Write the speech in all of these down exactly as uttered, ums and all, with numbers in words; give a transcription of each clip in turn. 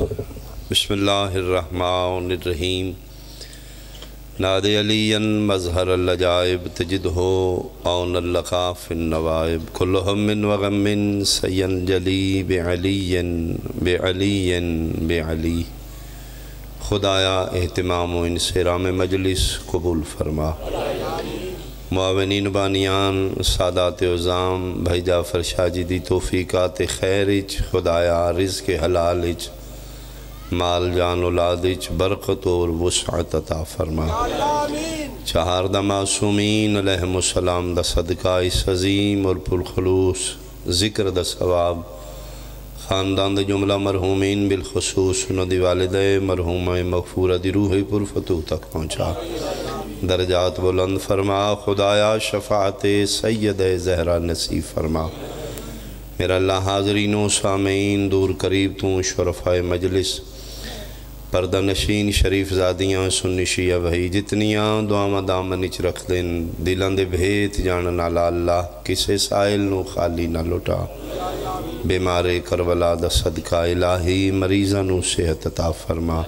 بسم اللہ الرحمن الرحیم۔ نادے علی مظہر العجائب، تجدہ عون اللقا فی النوائب، کل ہم و غم سینجلی بعلی، بعلی، بعلی۔ خدایا، اہتمام و انصرام مجلس قبول فرما۔ معاونین بانیان، سادات عظام، بھائی جعفر شاہ جی دی توفیقات خیر اچ، خدایا، رزق حلال اچ، مال جان اولاد اچ برکت اور وسعت عطا فرما۔ چہاردہ معصومین علیہم السلام دا صدقہ اس عظیم اور پرخلوص ذکر دا ثواب خاندان دے جملہ مرحومین، بالخصوص انہاں دی والدہ مرحومہ مغفورہ دی روح پرفتوح تک پہنچا۔ درجات بلند فرما۔ خدایا، شفاعت سیدہ زہرا نصیب فرما۔ میرا اللہ، حاضرین و سامعین، دور قریب توں شرفائے مجلس، پردہ نشین شریف زادیاں، سنی شیعہ وہی، جتنیاں دعاواں دامن اچ رکھ دین، دلاں دے بھیت جانن آلا اللہ، کسے سائل نو خالی نہ لوٹا۔ بیمار کربلا دا صدقہ الہی، مریضاں نو صحت عطا فرما۔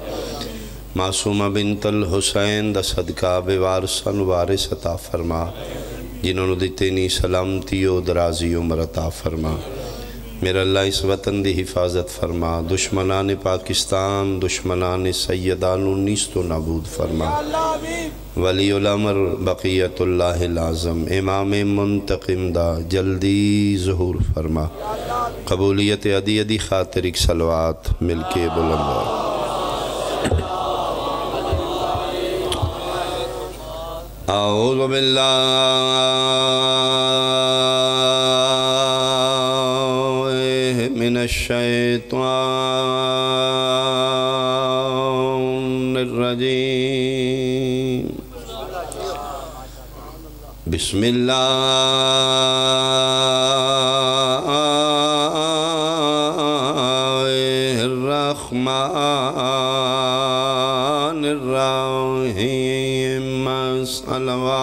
معصومہ بنت الحسین دا صدقہ، بے وارثاں نو وارث عطا فرما۔ جنہاں نو دتے نی سلامتی و درازی عمر عطا فرما۔ میرا اللہ، اس وطن دی حفاظت فرما، دشمنان پاکستان، دشمنان سیدہ نو نیست و نابود فرما۔ ولی الامر بقیت اللہ الاعظم، امام منتقم دا جلدی ظہور فرما۔ قبولیت ادی ادی خاطر اک صلوات مل کے بلند ہو۔ اعوذ باللہ من الشیطان الرجیم۔ بسم اللہ الرحمن الرحیم۔ صلوات۔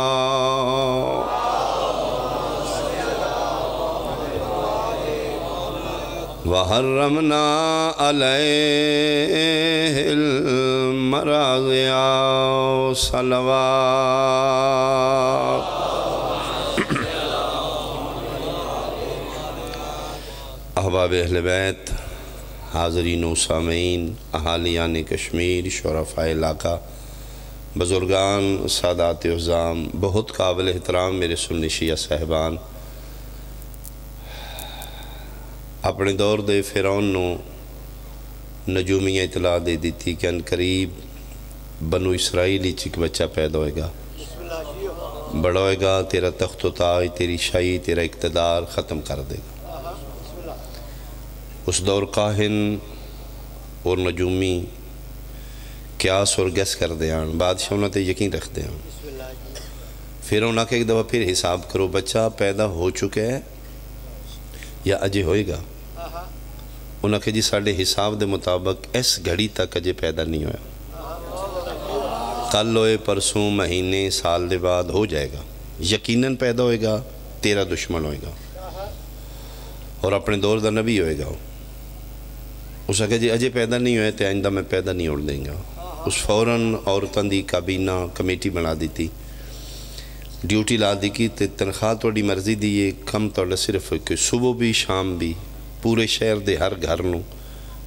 وحرمنا علیہ المراضع۔ صلوات۔ احباب اہل بیت، حاضرین و سامعین، اہالیان کشمیر، شرفاء علاقہ، بزرگان، سادات عظام، بہت قابل احترام میرے سنی شیعہ صاحبان، اپنے دور دے فرعون نو نجومی اطلاع دے دتی کہ عنقریب بنو اسرائیل اچ ایک بچہ پیدا ہوئے گا، بڑا ہوئے گا، تیرا تخت و تاج، تیری شاہی، تیرا اقتدار ختم کر دے گا۔ اس دور کاہن اور نجومی قیاس اور گیس کردے ہن، بادشاہ انہاں تے یقین رکھدے ہن۔ پھر انہاں آکھیا، ایک دفعہ پھر حساب کرو، بچہ پیدا ہو چکا ہے یا اجے ہوئے گا؟ انہاں آکھیا، جی، ساڈے حساب دے مطابق اس گھڑی تک اجے پیدا نہیں ہویا۔ کل ہوئے، پرسوں، مہینے، سال دے بعد ہو جائے گا، یقیناً پیدا ہوئے گا، تیرا دشمن ہوئے گا۔ اور اپنے دور دا نبی ہوئے گا۔ اس آکھیا، جی، اجے پیدا نہیں ہوئے تے آئندہ میں پیدا نہیں ہون دیں گا۔ اس فوراً عورتاں دی کابینہ کمیٹی بنا دتی، ڈیوٹی لا دی کی تے تنخواہ تہاڈی مرضی دی ہے، کم تہاڈا صرف ہے کہ صبح بھی شام بھی پورے شہر دے ہر گھر نو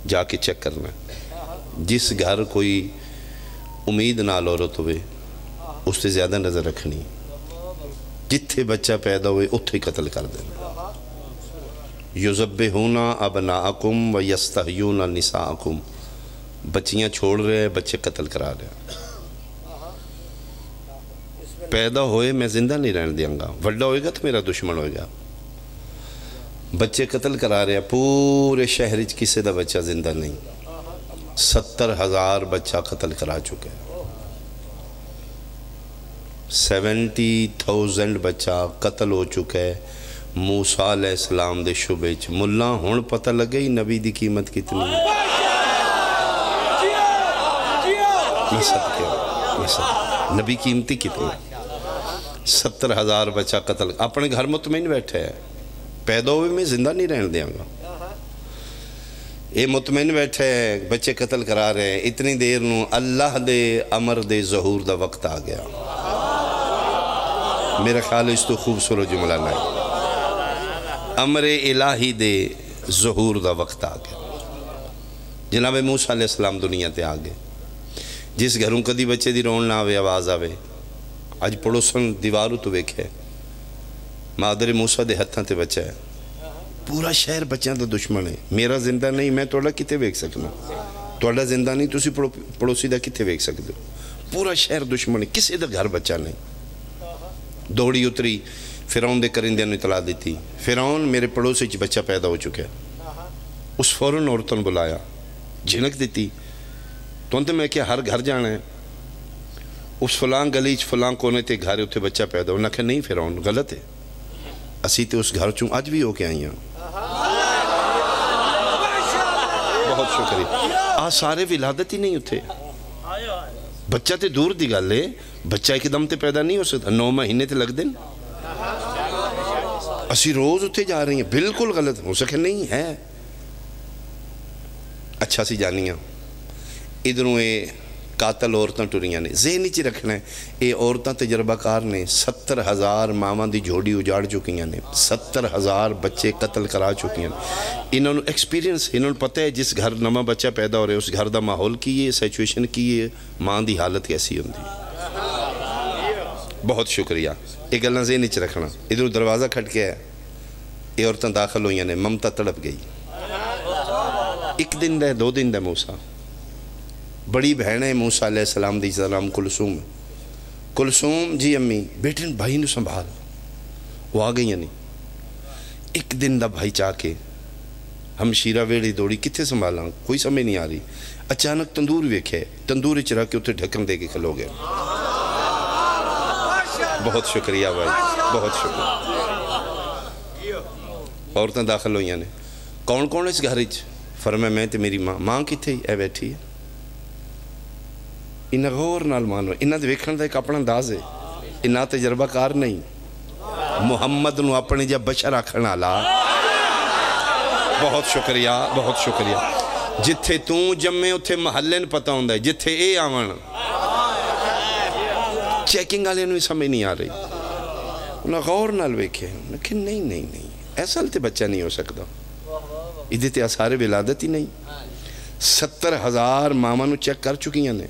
جا کے چیک کرنا ہے۔ جس گھر کوئی امید نال عورت ہوئے، اس تے زیادہ نظر رکھنی۔ جتھے بچہ پیدا ہوئے، اتھے ہی قتل کر دینا۔ یذبحون ابناءکم و یستحیون نساءکم، بچیاں چھوڑ رہے، بچے قتل کرا رہے۔ پیدا ہوئے میں زندہ نہیں رہن دیاں گا، وڈا ہوئے گا تو میرا دشمن ہوئے گا۔ بچے قتل کرا رہے، پورے شہر اچ کسے دا بچہ زندہ نہیں۔ ستر ہزار بچہ قتل کرا چکے۔ سیونٹی تھاؤزینڈ بچہ قتل ہو چکا ہے۔ موسیٰ علیہ السلام دے شبے چ ملا، ہن پتہ لگے ہی نبی دی قیمت کتنی ہے۔ میں صدقے، میں صدقے۔ نبی قیمتی کتنا ہے؟ ستر ہزار بچہ قتل، اپنے گھر مطمئن بیٹھے ہے، پیدا ہوئے میں زندہ نہیں رہن دیاں گا۔ یہ مطمئن بیٹھے، بچے قتل کرا رہے ہیں، اتنی دیر نو اللہ دے امر دے ظہور دا وقت آ گیا۔ میرا خیال اس تو خوبصورت جملہ نہیں۔ امر الہی دے ظہور دا وقت آ گیا۔ جناب موسیٰ علیہ السلام دنیا تے آ گئے۔ جس گھروں کدی بچے دی رون نہ آوے، آواز آوے، اج پڑوسن دیوار اتو ویکھے، مادر موسیٰ دے ہتھاں تے بچہ ہے۔ پورا شہر بچیاں دا دشمن ہے۔ میرا زندہ نہیں، میں تہاڈا کتے ویکھ سکنا؟ تہاڈا زندہ نہیں، تسی پڑو-، پڑوسی دا کتے ویکھ سکدے ہو؟ پورا شہر دشمن ہے، کسے دا گھر بچہ نہیں۔ دوڑی اتری، فرعون دے کرندیاں نوں اطلاع دتی، فرعون، میرے پڑوس وچ بچہ پیدا ہو چکا ہے۔ اس فوراً عورتاں نوں بلایا، جھنک دتی، توں تے میں کیا ہر گھر جانا ہے؟ اس فلاں گلی چ فلاں کونے تے گھر ہے، اتھے بچہ پیدا۔ انہاں آکھیا، نہیں فرعون، غلط ہے، اسی تے اس گھر چوں اج بھی ہو کے آئی ہاں۔ بہت شکریہ۔ آثار ولادت ہی نہیں اتھے۔ بچہ تے دور دی گل ہے، بچہ ایک دم تے پیدا نہیں ہو سکتا، نو مہینے تے لگدے نے۔ اسی روز اتھے جا رہے ہیں، بالکل غلط ہو سکے، نہیں ہے۔ اچھا، اسی جانی ہاں۔ ادھروں اے قاتل عورتاں ٹریاں نے، ذہن اچ رکھنا ہے، اے عورتاں تجربہ کار نے، ستر ہزار ماواں دی جھولی اجاڑ چکیاں نے، ستر ہزار بچے قتل کرا چکیاں نے۔ انہاں نوں ایکسپیرینس، انہاں نوں پتہ ہے جس گھر نواں بچہ پیدا ہو رہا ہے، اس گھر دا ماحول کی ہے، سچویشن کی ہے، ماں دی حالت کیسی ہوندی۔ بہت شکریہ، یہ گلاں ذہن اچ رکھنا۔ ادھروں دروازہ کھٹکیا ہے، یہ عورتاں داخل ہوئیاں نے، ممتا تڑپ گئی۔ ایک دن دا، دو دن دا موسیٰ، بڑی بہن ہے موسیٰ علیہ السلام دی، نام کلثوم۔ کلثوم، جی امی، بیٹے نے بھائی نو سنبھال۔ وہ آ گئیاں نے۔ ایک دن دا بھائی چاہ کے ہمشیرہ ویڑی دوڑی، کتھے سنبھالاں، کوئی سمجھ نہیں آ رہی۔ اچانک تندور ویکھے، تندور اچ رکھ کے اتھے ڈھکن دے کے کھلو گئے۔ بہت شکریہ بھائی، بہت شکریہ۔ عورتاں داخل ہوئیاں نے۔ کون کون اس گھر اچ؟ فرمایا، میں تے میری ماں۔ ماں کتھے؟ اے بیٹھی ہے۔ انہاں غور نال مانو، انہاں دے ویکھن دا ایک اپنا انداز ہے۔ انہاں تجربہ کار نہیں۔ محمد نو اپنے جا بشر آکھن آلا۔ بہت شکریہ، بہت شکریہ۔ جتھے توں جمے اتھے محلے نو پتہ ہوندا ہے، جتھے اے آون۔ چیکنگ والے نو سمجھ نہیں آ رہی۔ انہاں غور نال ویکھے، انہاں کہ نہیں، نہیں، نہیں، ایسا تے بچہ نہیں ہو سکدا۔ ادھے تے آثار ولادت ہی نہیں۔ ستر ہزار ماواں نو چیک کر چکیاں نے۔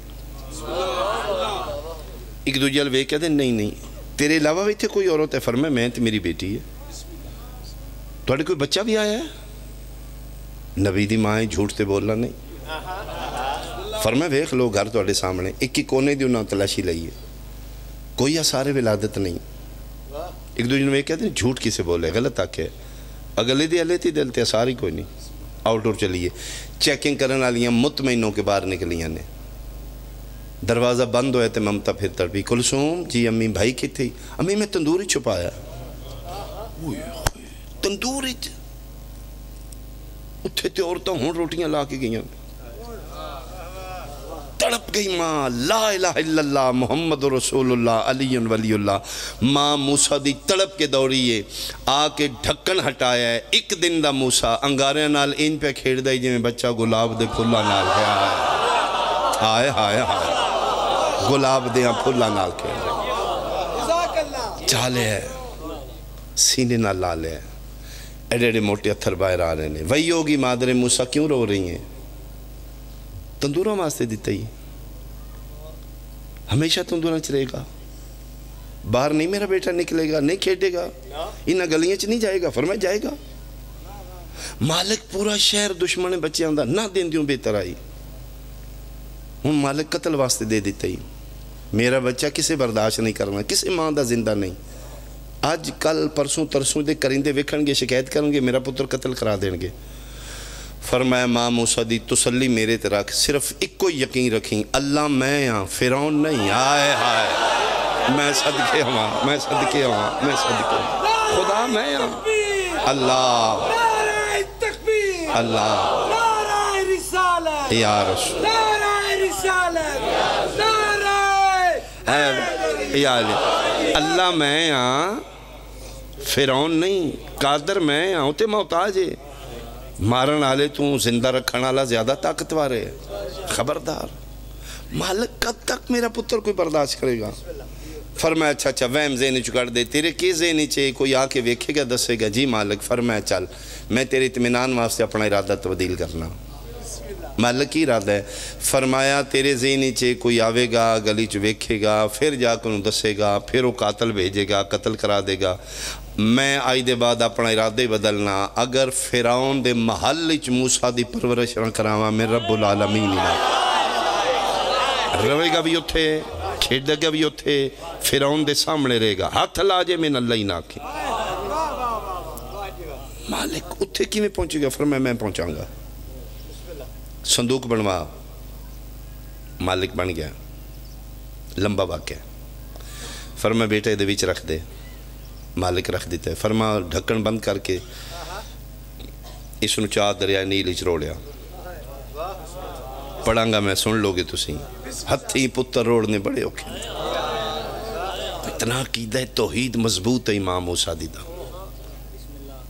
ایک دوجے ال ویکھ کہتے، نہیں، نہیں، تیرے علاوہ بھی اتھے کوئی عورت ہے؟ فرمایا، میں تے میری بیٹی ہے۔ تہاڈے کوئی بچہ بھی آیا ہے؟ نبی دی ماں ہے، جھوٹ تے بولنا نہیں۔ فرمایا، ویکھ لو گھر تہاڈے سامنے، ایک ایک کونے دی انہاں تلاشی لئی ہے، کوئی آثار ولادت نہیں۔ ایک دوجے نوں یہ کہتے ہیں، جھوٹ کسے بولے، غلط آکھے۔ اگلے دی ہلے تھی دل تے آثار ہی کوئی نہیں۔ آؤٹ ڈور چلیے، چیکنگ کرن والیاں مطمئن ہو کے باہر نکلیاں نے۔ دروازہ بند ہویا تے ممتا پھر تڑپی، کلثوم، جی امی، بھائی کتھے؟ امی، میں تندور ہی چھپایا۔ اوئے ہوئے، تندور اچ؟ اتھے تے عورتاں ہن روٹیاں لا کے گئیاں۔ تڑپ گئی ماں، لا الہ الا اللہ محمد رسول اللہ علی ولی اللہ۔ ماں موسیٰ دی تڑپ کے دوڑی ہے، آ کے ڈھکن ہٹایا ہے۔ ایک دن دا موسیٰ انگاریاں نال انج پہ کھیڑدا ہے جویں بچہ گلاب دے پھلاں نال۔ ہائے ہائے، ہائے ہائے ہائے، گلاب دیاں پھلاں نال کھیڑدا۔ چا لیا ہے، سینے نال لا لیا ہے۔ ایڈے ایڈے موٹے اتھر باہر آ رہے نے۔ وہی ہوگی، مادر موسیٰ کیوں رو رہی ہیں؟ تندوراں واسطے دتا ہی۔ ہمیشہ تندوراں چ رہے گا۔ باہر نہیں میرا بیٹا نکلے گا، نہیں کھیڈے گا، انہاں گلیاں چ نہیں جائے گا۔ فرمایا، جائے گا۔ مالک پورا شہر دشمن بچیاں دا، نہ دیندیوں بہتر آئی۔ ہن مالک قتل واسطے دے دتا ہی۔ میرا بچہ کسے برداشت نہیں کرنا، کسے ماں دا زندہ نہیں۔ اج کل پرسوں ترسوں دے کریندے ویکھن گے، شکایت کرن گے، میرا پتر قتل کرا دین گے۔ فرمایا، ماں موسیٰ دی تسلی میرے تے رکھ، صرف اکو یقین رکھیں، اللہ میں ہاں، فرعون نہیں۔ ہائے ہائے، میں صدقے ہواں، میں صدقے ہواں، میں صدقے ہواں۔ خدا میں ہاں۔ اللہ۔ نعرہ تکبیر۔ اللہ۔ نعرہ رسالت۔ یا رسول۔ نعرہ رسالت۔ نعرہ اے یا علی، اللہ میں ہاں، فرعون نہیں، قادر میں ہاں، اتنے محتاج ہے۔ مارن آلے توں زندہ رکھن آلا زیادہ طاقتور ہے۔ خبردار، مالک کد تک میرا پتر کوئی برداشت کرے گا؟ فرمایا، اچھا اچھا، وہم ذہن چ کڈ دے، تیرے کے ذہن چ ہے؟ کوئی آ کے ویکھے گا، دسے گا؟ جی مالک۔ فرمایا، چل، میں تیرے اطمینان واسطے اپنا ارادہ تبدیل کرنا۔ مالک، کی ارادہ ہے؟ فرمایا، تیرے ذہن چ کوئی آوے گا، گلی چ ویکھے گا، پھر جا کے انہوں دسے گا، پھر وہ قاتل بھیجے گا، قتل کرا دے گا۔ میں اج دے بعد اپنا ارادہ ہی بدلنا، اگر فرعون دے محل وچ موسیٰ دی پرورش نہ کراواں، میں رب العالمین ہی نہ۔ روے گا بھی اتھے، کھیڈے گا بھی اتھے، فرعون دے سامنے رہے گا۔ ہتھ لا جے، میں اللہ ہی نہ آکھے۔ مالک، اتھے کیویں پہنچے گا؟ فرمایا، میں پہنچاں گا۔ صندوق بنوا، مالک بن گیا۔ لمبا واقعہ۔ فرمایا، بیٹا، ادے وچ رکھ دے۔ مالک رکھ دیتا ہے۔ فرمایا، ڈھکن بند کر کے اس نو چا دریائے نیل وچ روڑیا۔ پڑھاں گا میں، سن لو گے تسی۔ ہتھی پتر روڑنے بڑے اوکھے نے۔ اتنا عقیدہ توحید مضبوط ہے امام موسیٰ دی دا۔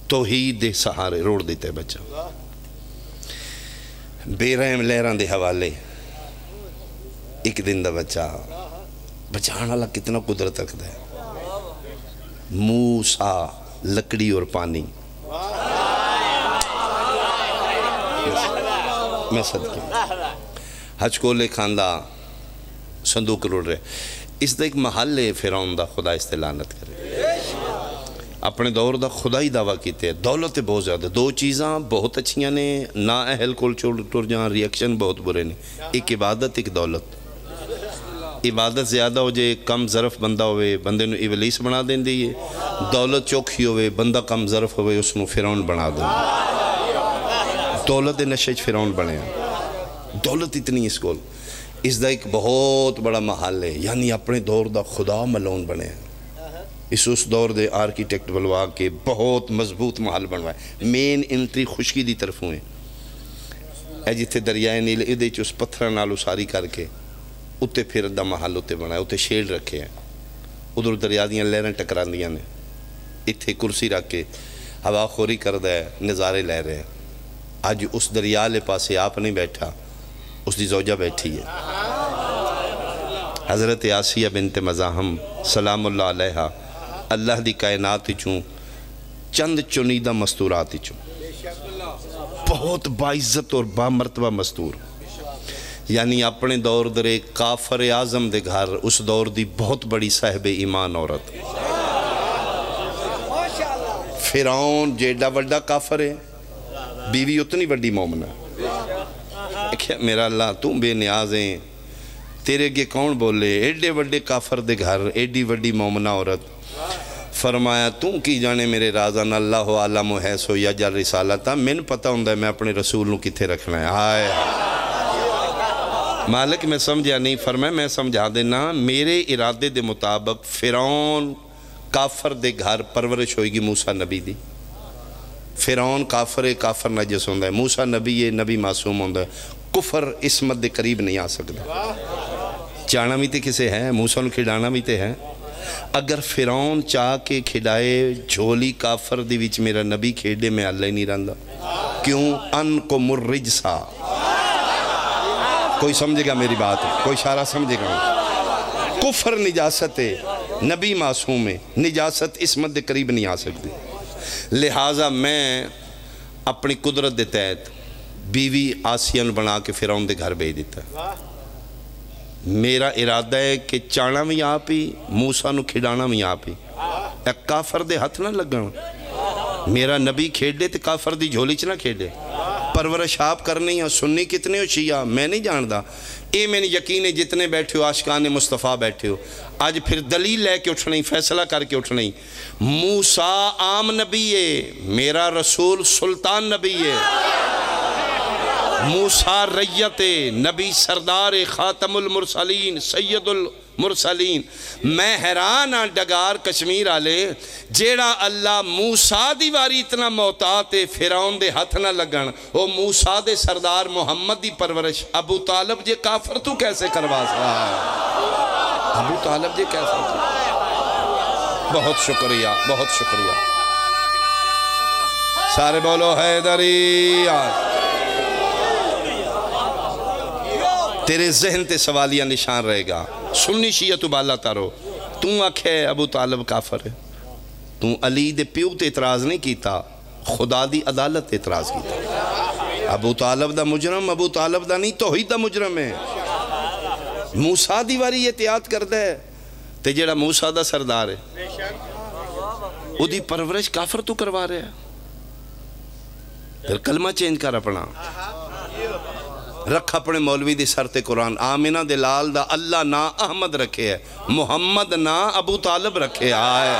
توحید دے سہارے روڑ دیتا ہے بچہ۔ بے رحم لہراں دے حوالے، ایک دن دا بچہ بچان والا کتنا قدرت رکھدا ہے۔ موسیٰ، لکڑی اور پانی۔ میں صدقے۔ ہچکولے کھاندا، صندوق رڑ رہے۔ اس دا ایک محل ہے فرعون دا، خدا اس تے لعنت کرے۔ اپنے دور دا خدائی دعویٰ کیتے، دولت ہے بہت زیادہ۔ دو چیزاں بہت اچھیاں نے، نا اہل کول چل ٹر جان، ری ایکشن بہت برے نے۔ ایک عبادت، ایک دولت۔ عبادت زیادہ ہو جے، کم ظرف بندہ ہوئے، بندے نو ابلیس بنا دیندی ہے۔ دولت چوکھی ہوئے، بندہ کم ظرف ہوئے، اس نو فرعون بنا دیندی ہے۔ دولت دے نشے چ فرعون بنیا۔ دولت اتنی اس کول۔ اس دا ایک بہت بڑا محل ہے، یعنی اپنے دور دا خدا ملون بنیا۔ اس، اس دور دے آرکیٹیکٹ بلوا کے بہت مضبوط محل بنوائے۔ مین انٹری خشکی دی طرفوں ہے۔ اے جتھے دریائے نیل، ادے چ اس پتھراں نال اساری کر کے اتے پھر دا محل اتے بنایا، اتے شیڈ رکھے ہیں۔ ادھر دریا دیاں لہراں ٹکراندیاں نے۔ اتھے کرسی رکھ کے ہوا خوری کردا ہے، نظارے لے رہے ہیں۔ اج اس دریا لے پاسے آپ نہیں بیٹھا، اس دی زوجہ بیٹھی ہے۔ حضرت آسیہ بنت مزاحم سلام اللہ علیہا اللہ دی کائنات وچوں چند چنیدہ مستورات وچوں بہت باعزت اور بامرتبہ مستور، یعنی اپنے دور درے کافر اعظم دے گھر اس دور دی بہت بڑی صاحب ایمان عورت۔ فرعون جیڈا وڈا کافر ہے، بیوی اتنی وڈی مومنہ۔ آکھیا، میرا اللہ، تو بے نیاز ہیں، تیرے اگے کون بولے؟ ایڈے وڈے کافر دے گھر ایڈی وڈی مومنہ عورت۔ فرمایا، تو کی جانے میرے رازاں، اللہ اعلم حیث یجعل رسالتہ، مین پتہ ہوندا ہے میں اپنے رسول نو کتھے رکھنا ہے۔ ہائے مالک، میں سمجھا نہیں۔ فرمایا، میں سمجھا دینا، میرے ارادے دے مطابق فرعون کافر دے گھر پرورش ہوئے گی موسیٰ نبی دی۔ فرعون کافر ہے، کافر نجس ہوندا ہے، موسیٰ نبی ہے، نبی معصوم ہوندا ہے۔ کفر عصمت دے قریب نہیں آ سکدا۔ جانا بھی تے کسے ہے، موسیٰ نو کھڈانا بھی تے ہے۔ اگر فرعون چاہ کے کھڈائے جھولی کافر دی وچ میرا نبی کھیڈے، میں اللہ ہی نہیں رہندا۔ کیوں؟ انکم الرجسا۔ کوئی سمجھے گا میری بات؟ کوئی اشارہ سمجھے گا؟ کفر نجاست ہے، نبی معصوم ہے، نجاست عصمت دے قریب نہیں آ سکتی۔ لہذا میں اپنی قدرت دے تحت بیوی آسیہ نو بنا کے فرعون دے گھر بھیج دیتا۔ میرا ارادہ ہے کہ چانا بھی آپ ہی، موسیٰ نو کھڈانا بھی آپ ہی۔ اے کافر دے ہتھ نہ لگن۔ میرا نبی کھیڈے تے کافر دی جھولی چ نہ کھیڈے۔ پرورش آپ کرنی ہے۔ سنی کتنے ہو، شیعہ، میں نہیں جاندا۔ اے مینوں یقین ہے جتنے بیٹھے ہو عاشقان مصطفیٰ بیٹھے ہو، اج پھر دلیل لے کے اٹھنا ہی، فیصلہ کر کے اٹھنا ہی۔ موسیٰ عام نبی ہے، میرا رسول سلطان نبی ہے۔ موسیٰ ریت ہے، نبی سردار ہے، خاتم المرسلین، سید المرسلین۔ میں حیران ہاں ڈگار کشمیر آلے، جیڑا اللہ موسیٰ دی واری اتنا محتاط ہے، فرعون دے ہتھ نہ لگن۔ او موسیٰ دے سردار محمد دی پرورش ابو طالب جے کافر تو کیسے کروا سکتا ہے؟ ابو طالب جے کیسے؟ بہت شکریہ، بہت شکریہ۔ سارے بولو حیدری۔ تیرے ذہن تے سوالیہ نشان رہے گا۔ سنی شیعہ تو بالا تارو، توں آکھے ابو طالب کافر ہے۔ توں علی دے پیو تے اعتراض نہیں کیتا، خدا دی عدالت تے اعتراض کیتا۔ ابو طالب دا مجرم ابو طالب دا نہیں، توحید دا مجرم ہے۔ موسیٰ دی واری احتیاط کردا ہے، تے جیڑا موسیٰ دا سردار ہے، اودی پرورش کافر تو کروا رہا ہے۔ پھر کلمہ چینج کر اپنا، رکھ اپنے مولوی دے سر تے قرآن۔ آمنہ دے لال دا اللہ ناں احمد رکھے ہے، محمد ناں ابو طالب رکھے۔ آئے،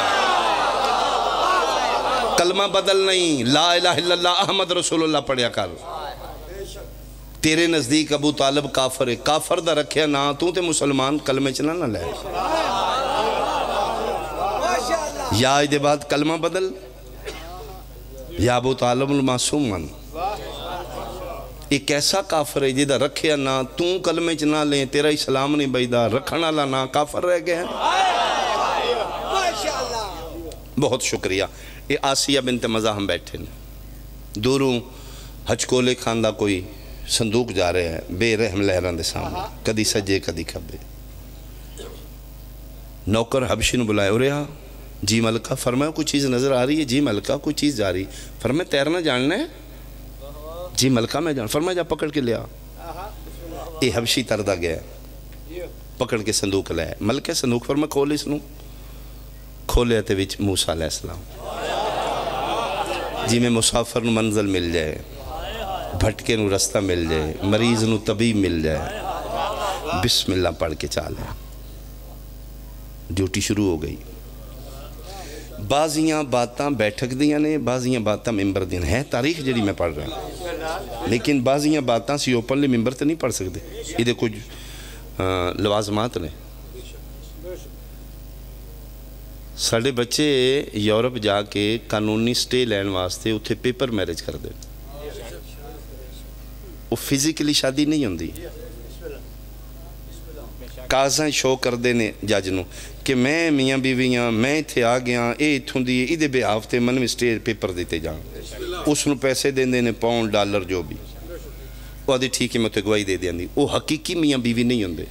کلمہ بدل نہیں، لا الہ الا اللہ احمد رسول اللہ پڑھیا کر۔ تیرے نزدیک ابو طالب کافر ہے، کافر دا رکھیا ناں، توں تے مسلمان، کلمے چ نہ نہ لے۔ یا اے دے بعد کلمہ بدل، یا ابو طالب المعصوم من۔ ایک ایسا کافر ہے جدا رکھیا ناں، توں کلمے چ نہ لیں، تیرا اسلام نہیں بچدا، رکھن والا ناں کافر رہ گیا۔ بہت شکریہ۔ یہ آسیہ بنت مزاحم بیٹھے نے۔ دوروں ہچکولے کھاندا کوئی صندوق جا رہا ہے، بے رحم لہراں دے سامنے، کدی سجے کدی کھبے۔ نوکر حبشی نو بلائے، اورے آ۔ جی ملکہ۔ فرمایا، کوئی چیز نظر آ رہی ہے؟ جی ملکہ، کوئی چیز جا رہی؟ فرمایا، تیرنا جاننا ہے؟ جی ملکہ، میں جان۔ فرمایا، جا پکڑ کے لیا۔ یہ حبشی تردا گیا، پکڑ کے صندوق لے۔ ملکہ صندوق، فرمایا، کھول اس نو۔ کھولیا تے وچ موسیٰ علیہ السلام۔ جی میں مسافر نو منزل مل جائے، بھٹکے نو رستہ مل جائے، مریض نو طبیب مل جائے، بسم اللہ پڑھ کے چا لیا۔ ڈیوٹی شروع ہو گئی۔ بعضیاں باتاں بیٹھک دیاں نے، بعضیاں باتاں ممبر دیاں نے۔ ہے تاریخ جڑی میں پڑھ رہا، لیکن بعضیاں باتاں سی اوپنلی ممبر تے نہیں پڑھ سکدے۔ یہ کچھ، آ، لوازمات نے۔ ساڈے بچے یورپ جا کے قانونی سٹے لین واسطے اتھے پیپر میرج کردے۔ وہ فزیکلی شادی نہیں ہوندی۔ کاغذاں شو کردے نے جج نو کہ میں میاں بیوی ہاں، میں اتھے آ گیا، اے اتھوں دی، ایدے بہاف تے منوی سٹے پیپر دیتے جان۔ اس نو پیسے دیندے نے، پاؤنڈ، ڈالر، جو بھی۔ وہ آدھی، ٹھیک ہے، میں اتھے گواہی دے دیاں دی۔ وہ حقیقی میاں بیوی نہیں ہوندے۔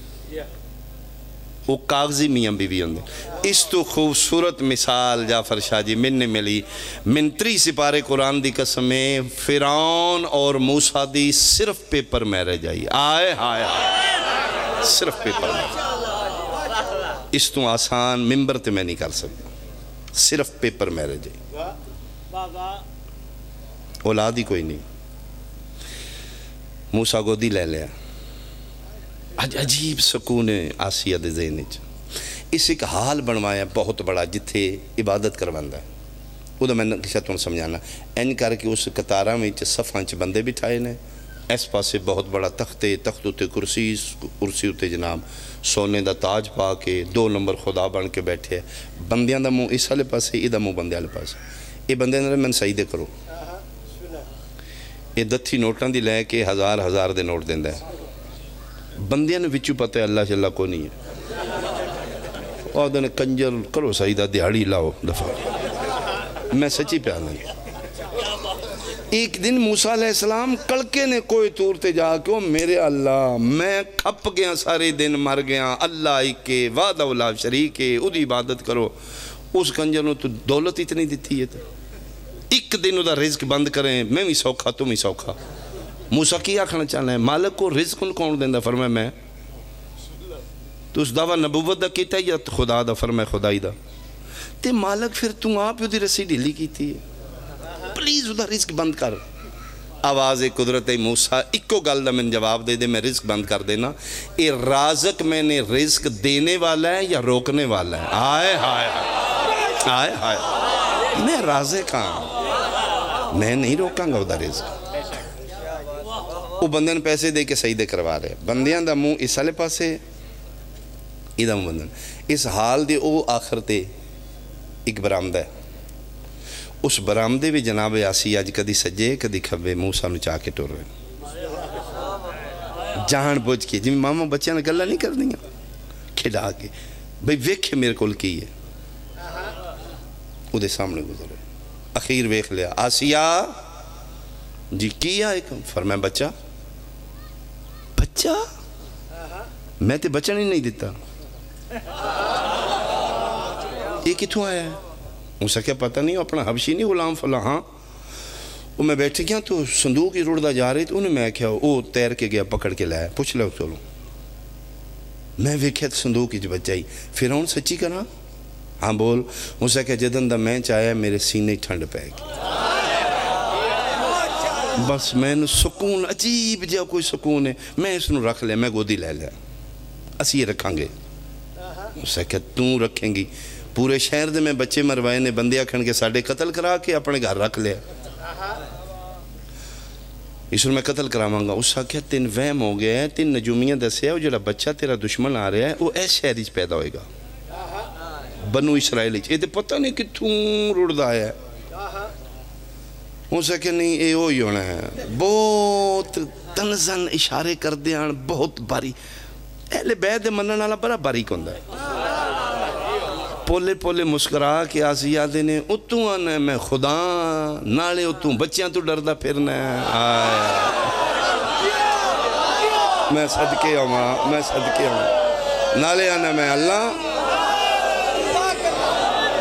وہ کاغذی میاں بیوی ہوندے۔ اس تو خوبصورت مثال جعفر شاہ جی من نے ملی۔ من تری سپارے قرآن دی قسم ہے، فرعون اور موسیٰ دی صرف پیپر میرج آئی۔ آئے ہائے ہائے۔ صرف پیپر میرج۔ اس تو آسان ممبر تے میں نہیں کر سکتا۔ صرف پیپر میرج ہے۔ اولاد ہی کوئی نہیں۔ موسیٰ گودی لے لیا۔ عج-، عجیب سکون ہے آسیہ دے ذہن وچ۔ اس ایک حال بنوایا بہت بڑا، جتھے عبادت کرواندا ہے۔ او دا میں نقشہ تہاں سمجھانا۔ انج کر کے اس قطاراں وچ، صفاں وچ بندے بٹھائے نے۔ اس پاسے بہت بڑا تخت ہے، تخت اتے کرسی، کرسی اتے جناب سونے دا تاج پا کے دو نمبر خدا بن کے بیٹھے۔ بندیاں دا منہ اس والے پاسے، اے دا منہ بندے والے پاسے۔ اے بندے نے، میں سجدے کرو۔ اے دتھی نوٹاں دی لے کے ہزار ہزار دے نوٹ دیندا ہے۔ بندیاں نوں وچوں پتہ ہے اللہ شلہ کوئی نہیں ہے۔ او آہدے نے، کنجر کرو سجدہ، دیہاڑی لاؤ دفعہ۔ میں سچی پیا آہداں۔ ایک دن موسیٰ علیہ السلام کڑکے نے کوہ طور تے جا کے، او میرے اللہ، میں کھپ گیا، سارے دن مر گیا، اللہ ایک ہے، وحدہ لا شریک ہے، اودی عبادت کرو۔ اس کنجر نوں تو دولت اتنی دتی ہے تے ایک دن ادا رزق بند کریں، میں وی سوکھا، توں وی سوکھا۔ موسیٰ کی آکھنا چاہنا ہے؟ مالک کو رزق کون، کون دیندا؟ فرمایا میں۔ تو اس دعویٰ نبوت دا کیتا یا خدا دا؟ فرمایا خدائی دا۔ تے مالک پھر توں آپ اودی رسی ڈھیلی کیتی ہے۔ پلیز ادا رزق بند کر۔ آواز قدرت موسیٰ اکو گل دا میں جواب دے دے، میں رزق بند کر دینا۔ اے رازق میں نے رزق دینے والا ہے یا روکنے والا ہے؟ آئے ہائے۔ آئے ہائے۔ میں رازق ہاں۔ میں نہیں روکاں گا ادا رزق۔ او بندے نے پیسے دے کے سجدے کروا رہے۔ بندیاں دا منہ اس والے پاسے، ادا منہ بندے نے۔ اس حال دے او آخر تے ایک برآمدہ ہے۔ اس برآمدے وچ جناب آسیہ اج کدی سجے، کدی کھبے، موسیٰ نوں چا کے ٹر رہے۔ جان بوجھ کے، جی ماما بچیاں نال گلاں نہیں کردیاں، کھڈا کے، بھئی ویکھے میرے کول کی ہے۔ اودے سامنے گزر رہے۔ اخیر ویکھ لیا۔ "آسیہ جی، کی آ ایک؟" فرمایا، "بچہ۔" "بچہ؟ میں تے بچن ہی نہیں دتا۔ یہ کتھوں آیا ہے؟" اس آکھیا، "پتہ نہیں، وہ اپنا حبشی نہیں غلام فلاں، ہاں، وہ میں بیٹھی گیا تو صندوق ہی رڑدا جا رہی، تو انہیں میں آکھیا، وہ تیر کے گیا، پکڑ کے لایا، پوچھ لو چلو۔" میں ویکھیا تے صندوق اچ بچہ ہی۔ "فرعون، سچی کراں؟" "ہاں، بول۔" اس آکھیا، "جدن دا میں چ آیا، میرے سینے اچ ٹھنڈ پے گئی۔ بس مینوں سکون، عجیب جہا کوئی سکون ہے، میں اس نوں رکھ لیا، میں گودی لے لیا، اسی یہ رکھاں گے۔" اس آکھیا، "توں رکھیں گی؟ پورے شہر دے میں بچے مروائے نے، بندے آکھن گے ساڈے، قتل کرا کے اپنے گھر رکھ لیا۔" اس نوں میں قتل کراواں گا۔ اس آکھیا، "تین وہم ہو گیا ہے، تین نجومیاں دسیا، وہ جڑا بچہ تیرا دشمن آ رہا ہے، وہ اس شہر اچ پیدا ہوئے گا، بنو اسرائیل اچ۔ یہ تے پتہ نہیں کتھوں رڑدا آیا ہے۔" اس آکھیا، "نہیں، یہ وہی ہونا ہے۔" بہت تنزن اشارے کردے ہن، بہت باری۔ اہل بیت دے منن والا بڑا باریک ہوندا ہے۔ پولے پولے مسکرا کے آسیہ آدھے نے، "اتوں آنا میں خدا ہاں، نالے اتوں بچیاں تو ڈردا پھرنا ہے۔" آئے۔ میں صدقے آواں، میں صدقے آواں۔ نالے آنا میں اللہ۔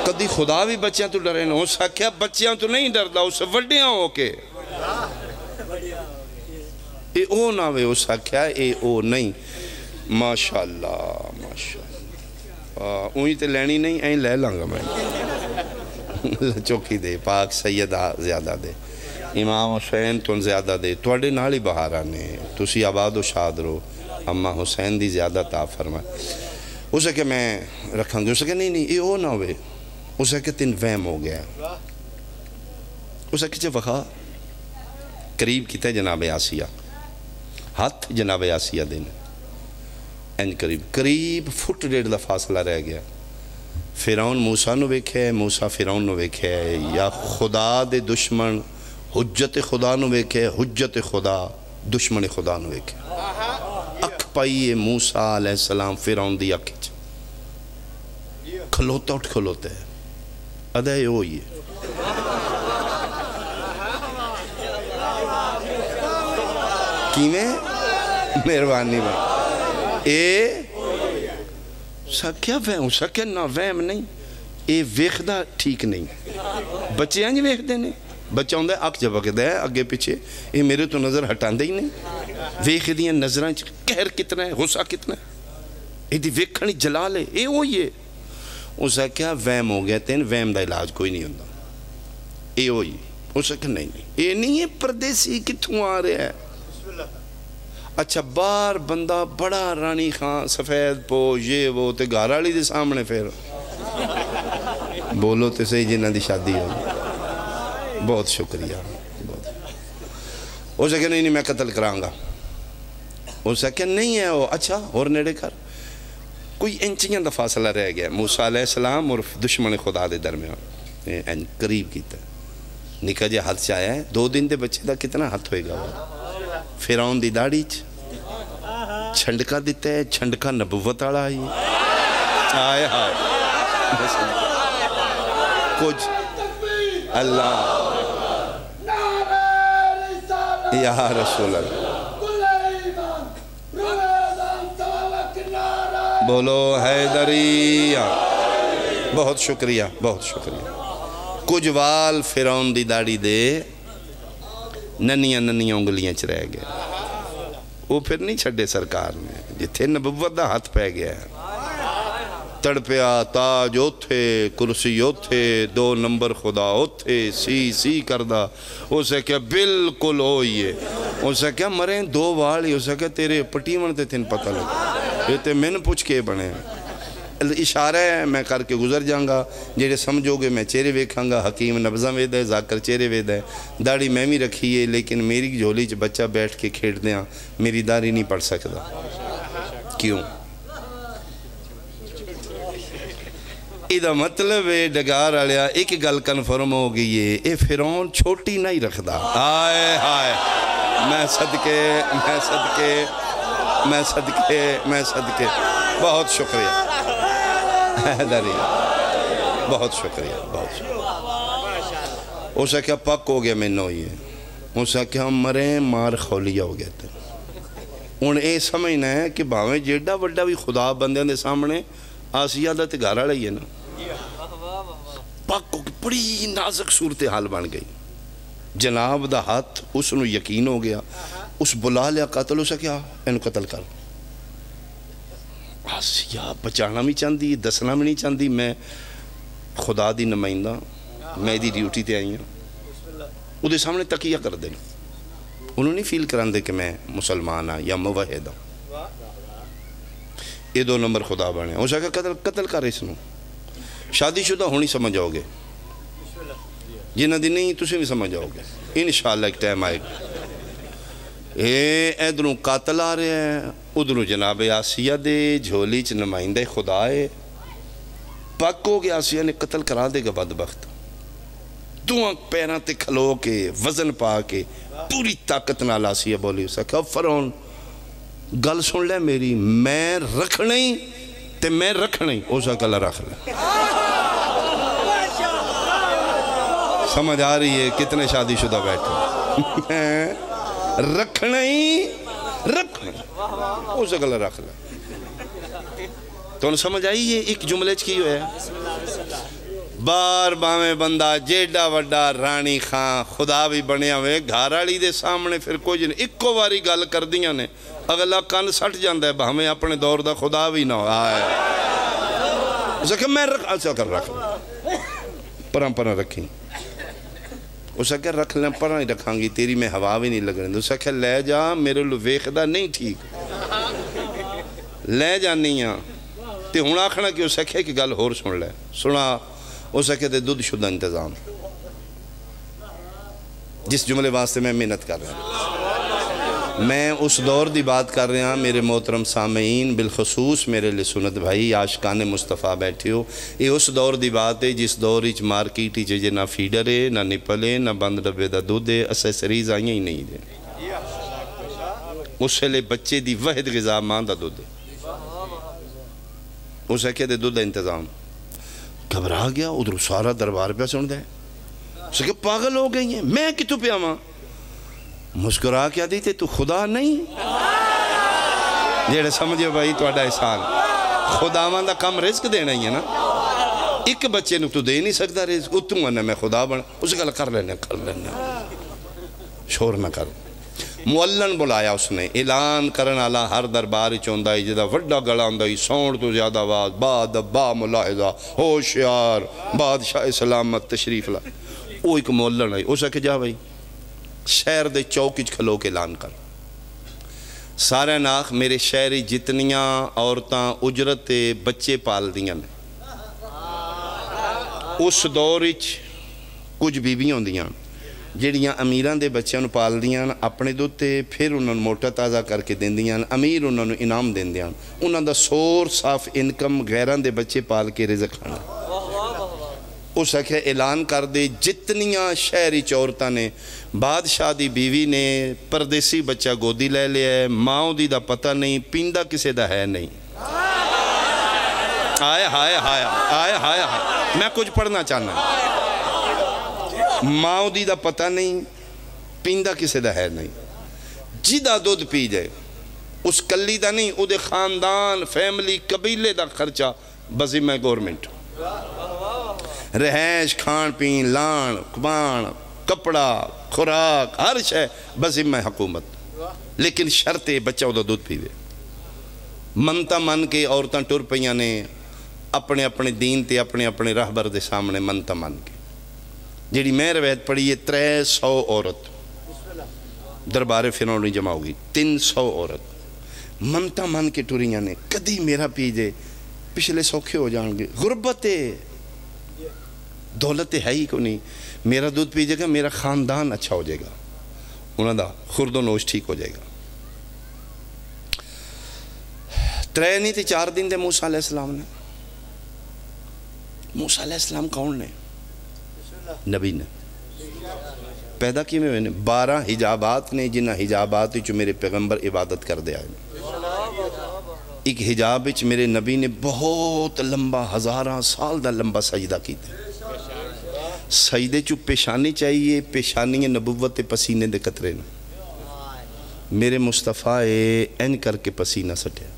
کدی خدا بھی بچیاں تو ڈرے نے؟ اس آکھیا، "بچیاں تو نہیں ڈردا، اس وڈیاں ہو کے۔" اے او نہ وے، اس آکھیا، "اے او نہیں۔" ماشاءاللہ، ماشاءاللہ۔ آ، اوہی تے لینی نہیں، این لے لاں گا میں۔ چوکی دے، پاک سیدہ زیادہ دے، امام حسین تو زیادہ دے، تواڈے نال ہی بہاراں نے، تسی آباد و شاد رہو، اماں حسین دی زیادہ تا فرمائے۔ اس آکھیا، "میں رکھاں گی۔" اس آکھیا، "نہیں، نہیں، اے او نہ ہوئے۔" اس آکھیا، "تین وہم ہو گیا۔" اس آکھیا، "چا وخا۔" قریب کیتا جناب آسیہ، ہتھ جناب آسیہ دے نے، انج قریب، قریب فٹ ڈیڑھ دا فاصلہ رہ گیا۔ فرعون موسیٰ نو ویکھے، موسیٰ فرعون نو ویکھے، یا خدا دے دشمن حجت خدا نو ویکھے، حجت خدا دشمن خدا نو ویکھے۔ اکھ پائی ہے موسیٰ علیہ السلام فرعون دی اکھ اچ۔ کھلوتا اٹھ کھلوتا ہے۔ ادا اے اوہی ہے۔ کیویں؟ مہربانی بھائی۔ اے سکیا وہم، سکیا نہ وہم نہیں۔ اے ویکھدا ٹھیک نہیں۔ بچے انج ویکھدے نے۔ بچہ ہوندا ہے، اکھ جھپکدا ہے اگے پیچھے، اے میرے تو نظر ہٹاندا ہی نہیں۔ ویکھ دیاں نظراں چ قہر کتنا ہے، غصہ کتنا ہے۔ ایدی ویکھن اچ جلال ہے، اے اوہی ہے۔ اس آکھیا، "وہم ہو گیا تین، وہم دا علاج کوئی نہیں ہوندا۔" اے اوہی۔ اس آکھیا، "نہیں، نہیں، اے نہیں ہے، پردیسی کتھوں آ رہا ہے؟" اچھا، باہر بندہ بڑا رانی خان، سفید پوش، یہ وہ، تے گھر والی دے سامنے پھر بولو تے صحیح جنہاں دی شادی ہوئی۔ بہت شکریہ، بہت۔ اس آکھیا، "نہیں، نہیں، میں قتل کراں گا۔" اس آکھیا، "نہیں ہے وہ۔" اچھا، ہور نیڑے کر۔ کوئی انچیاں دا فاصلہ رہ گیا موسیٰ علیہ السلام اور دشمن خدا دے درمیان۔ اے انج قریب کیتا۔ نکا جے ہتھ چ آیا ہے، دو دن دے بچے دا کتنا ہتھ ہوئے گا وہ؟ فرعون دی داڑھی چ چھنڈکا دتا ہے، چھنڈکا نبوت والا ہی۔ ہائے ہائے۔ کچھ اللہ۔ یا رسول اللہ۔ بولو حیدری۔ بہت شکریہ، بہت شکریہ۔ کچھ وال فرعون دی داڑھی دے ننیاں ننیاں انگلیاں چ رہ گئے۔ وہ پھر نہیں چھڈے سرکار نے، جتھے نبوت دا ہتھ پہ گیا۔ تڑپیا تاج اوتھے، کرسی اوتھے، دو نمبر خدا اوتھے، سی سی کردا۔ اس آکھیا، "بالکل اوہی ہے۔" اس آکھیا، "مریں دو وال ہی۔" اس آکھیا، "تیرے پٹیون تے تین پتہ لگا۔ یہ تے مین پوچھ کے بنے۔" اشارہ ہے، میں کر کے گزر جاں گا۔ جیڑے سمجھو گے، میں چہرے ویکھاں گا۔ حکیم نبضاں ویدا ہے، ذاکر چہرے ویدا ہے۔ داڑھی میں وی رکھی ہے، لیکن میری جھولی چ بچہ بیٹھ کے کھیڈدیاں میری داڑھی نہیں پڑھ سکدا۔ کیوں؟ ایدا مطلب ہے، ڈگار آلیا، ایک گل کنفرم ہو گئی ہے، اے فرعون چھوٹی نہیں رکھدا۔ ہائے ہائے، میں صدقے، میں صدقے، میں صدقے، میں صدقے۔ بہت شکریہ حیدری، بہت شکریہ، بہت شکریہ۔ اس آکھیا، "پک ہو گیا، میں نہ ہوئی ہے۔" اس آکھیا، "مرے مار خولیا ہو گیا تے۔" ہن اے سمجھنا ہے کہ بھاویں جیڈا وڈا بھی خدا بندیاں دے سامنے، آسیہ دا تے گھر والا ہی ہے نا۔ پک ہو کے بڑی نازک صورتحال بن گئی۔ جناب دا ہاتھ، اس نو یقین ہو گیا، اس بلا لیا قاتل، اس آکھیا، "اینو قتل کر۔" آسیہ بچانا بھی چاہندی، دسنا بھی نہیں چاہندی، "میں خدا دی نمائندہ، میں دی ڈیوٹی تے آئی ہاں۔" اودے سامنے تقیہ کر دینا، انہوں نہیں فیل کراندے کہ میں مسلمان ہاں یا موحد ہاں۔ یہ دو نمبر خدا بنے۔ اس آکھیا، "قتل، قتل کر اس نو۔" شادی شدہ ہونی سمجھ آؤ گے، جنہاں دی نہیں، تسی بھی سمجھ آؤ گے انشاءاللہ، ایک ٹائم آئے گا۔ اے ادھروں قاتل آ رہے ہیں، ادھروں جناب آسیہ دے جھولی چ نمائندہ خدا ہے۔ پک ہو گیا، آسیہ نے قتل کرا دے گا بدبخت۔ دوواں پیراں تے کھلو کے، وزن پا کے، پوری طاقت نال آسیہ بولی، اس آکھیا، "فرعون، گل سن لے میری، میں رکھنا ہی تے میں رکھنا ہی۔" اس آکھیا، "رکھ لے۔" سمجھ آ رہی ہے کتنے شادی شدہ بیٹھے؟ "میں رکھنا ہی رکھنا ہی۔" اس آکھیا، "رکھ لے۔" تہن سمجھ آئی ہے ایک جملے چ کی ہویا؟ باہر باویں بندہ جیڈا وڈا رانی خان خدا بھی بنیا ہوئے، گھر والی دے سامنے پھر کچھ نہیں، اکو واری گل کردیاں نے، اگلا کن سٹ جاندا ہے، بھاویں اپنے دور دا خدا بھی نہ ہویا ہے۔ اس آکھیا، "میں رکھ۔" اس آکھیا، "رکھ۔" پراں پراں رکھی۔ اس آکھیا، "رکھ لیں، پراں ہی رکھاں گی، تیری میں ہوا بھی نہیں لگن دیندی۔" اس آکھیا، "لے جا، میرے لو ویکھدا نہیں ٹھیک، لے جانی ہاں۔" تے ہن آکھنا کہ اس آکھیا، "ایک گل ہور سن لے۔" سنا۔ اس آکھیا، "تے دودھ شدہ انتظام۔" جس جملے واسطے میں محنت کر رہا ہوں، میں اس دور دی بات کر رہا ہاں، میرے محترم سامعین، بالخصوص میرے لسنت بھائی، عاشقان مصطفیٰ بیٹھے ہو، یہ اس دور دی بات ہے جس دور وچ مارکیٹ وچ جے نہ فیڈر ہے، نہ نپل ہے، نہ بند ڈبے دا دودھ ہے، اسیسریز آئیاں ہی نہیں جے۔ اس ویلے بچے دی وحد غذا ماں دا دودھ ہے۔ اس آکھیا، "تے دودھ دا انتظام۔" گھبرا گیا، ادھروں سارا دربار پیا سندا ہے۔ اس آکھیا، "پاگل ہو گئی ہے، میں کتھوں پیاواں؟" مسکرا کے آدھی، "تے تو خدا نہیں؟" جیڑے سمجھو بھائی، تہاڈا احسان۔ خداواں دا کم رزق دینا ہی ہے نا۔ ایک بچے نو تو دے نہیں سکدا رزق، اتوں آنا میں خدا بن، اس گل کر لینے، کر لینے۔ شور نہ کر۔ معلن بلایا اس نے، اعلان کرن والا ہر دربار وچ ہوندا ہی، جدا وڈا گلا ہوندا ہی، ساؤنڈ تو زیادہ آواز، با ادب، با ملاحظہ، ہوشیار، بادشاہ سلامت تشریف لا۔ وہ ایک معلن ہے، اس آکھیا، "جا بھائی، شہر دے چوک وچ کھلو کے اعلان کر، سارے ناخ میرے شہر وچ جتنیاں عورتاں اجرت تے بچے پال دیاں نے۔" اس دور وچ کچھ بیبیاں ہوندیاں جیڑھیاں امیراں دے بچیاں نوں پالدیاں ہن اپنے دودھ تے، پھر انہاں نوں موٹا تازہ کر کے دیندیاں ہن، امیر انہاں نوں انعام دیندے ہن۔ انہاں دا سورس آف انکم غیراں دے بچے پال کے رزق کھانا۔ اس آکھیا، "اعلان کر دے، جتنیاں شہر اچ عورتاں نے، بادشاہ دی بیوی نے پردیسی بچہ گودی لے لیا ہے، ماں اودی دا پتہ نہیں، پیندا کسے دا ہے نہیں۔" ہائے، ہائے، ہائے، ہائے، ہائے، ہائے۔ میں کچھ پڑھنا چاہنا۔ ماں اودی دا پتہ نہیں، پیندا کسے دا ہے نہیں۔ جدا دودھ پی جائے، اس کلی دا نہیں، او دے خاندان، فیملی، قبیلے دا خرچہ بذمہ گورنمنٹ۔ رہائش، کھان پین، لان، کبان، کپڑا، خوراک، ہر شے بذمہ حکومت۔ لیکن شرط اے، بچہ اودوں دودھ پیوے۔ منتاں من کے عورتاں ٹر پئیاں نے، اپنے اپنے دین تے اپنے اپنے راہبر دے سامنے منتاں من کے۔ جیڑھی میں روایت پڑھی ہے، ترے سو عورت دربار فرعون جمع ہو گئی، تین سو عورت منتاں من کے ٹریاں نے، کدی میرا پی جے، پچھلے سوکھے ہو جان گے، غربت ہے، دولت تے ہے ہی کونی، میرا دودھ پی جائے گا، میرا خاندان اچھا ہو جائے گا، انہاں دا خورد و نوش ٹھیک ہو جائے گا۔ ترے نہیں تے چار دن دے موسیٰ علیہ السلام نے۔ موسیٰ علیہ السلام کون نے؟ نبی نے۔ پیدا کیویں ہوئے نے؟ بارہ حجابات نے، جنہاں حجابات وچ میرے پیغمبر عبادت کردے آئے نے۔ ایک حجاب وچ میرے نبی نے بہت لمبا، ہزاراں سال دا لمبا سجدہ کیتا۔ سجدے چوں پیشانی چائی اے، پیشانی نبوت تے پسینے دے قطرے نے۔ میرے مصطفیٰ اے، انج کر کے پسینہ سٹیا۔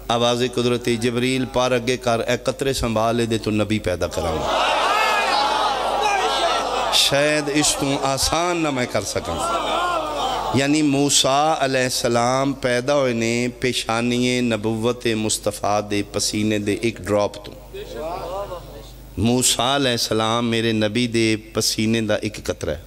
آواز قدرت، جبریل پر اگے کر، اے قطرے سنبھال، ایدے توں نبی پیدا کراں۔ شاید اس توں آسان نہ میں کر سکاں۔ یعنی موسیٰ علیہ السلام پیدا ہوئے نے پیشانی نبوت مصطفیٰ دے پسینے دے ایک ڈراپ توں۔ موسیٰ علیہ السلام میرے نبی دے پسینے دا ایک قطرہ ہے۔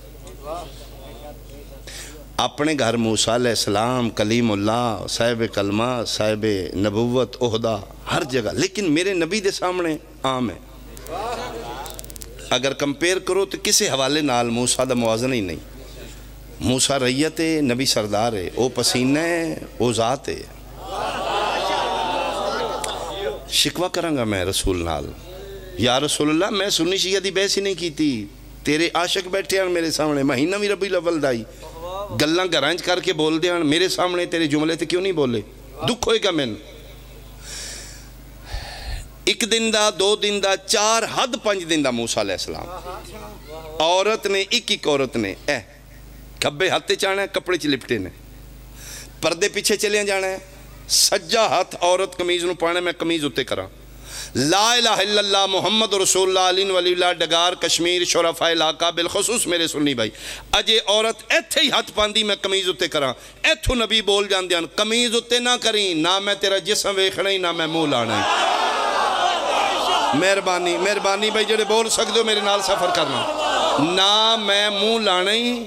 اپنے گھر موسیٰ علیہ السلام، کلیم اللہ، صاحب کلمہ، صاحب نبوت، عہدہ، ہر جگہ، لیکن میرے نبی دے سامنے عام ہے۔ اگر کمپیئر کرو تو کسی حوالے نال موسیٰ دا موازنہ ہی نہیں۔ موسیٰ ریت ہے، نبی سردار ہے، او پسینہ ہے، او ذات ہے۔ شکوہ کراں گا میں رسول نال، یا رسول اللہ، میں سنی شیعہ دی بحث ہی نہیں کیتی، تیرے عاشق بیٹھے ہن میرے سامنے، مہینہ وی ربیع الاول دا ہی، گلاں گھراں اچ کر کے بول دے ہن، میرے سامنے تیرے جملے تے کیوں نہیں بولے؟ دکھ ہوئے گا مینوں۔ ایک دن دا، دو دن دا، چار، حد پنج دن دا موسیٰ علیہ السلام۔ عورت نے، ایک ایک عورت نے، اے کھبے ہتھ تے چانا ہے، کپڑے چ لپٹے نے، پردے پیچھے چلیاں جانا ہے۔ سجا ہتھ عورت قمیض نو پانا ہے، میں قمیض اتے کراں۔ لا الہ الا اللہ محمد رسول اللہ علی ولی اللہ، ڈگار کشمیر، شرفاء علاقہ، بالخصوص میرے سنی بھائی، اجے عورت ایتھے ہی ہتھ پاندی، میں قمیض اتے کراں۔ ایتھوں نبی بول جاندے ہن، قمیض اتے نہ کریں، نہ میں تیرا جسم ویکھنا ہی، نہ میں منہ لانا ہی۔ مہربانی، مہربانی بھائی، جڑے بول سکدے ہو میرے نال سفر کرنا۔ نہ میں منہ لانا ہی،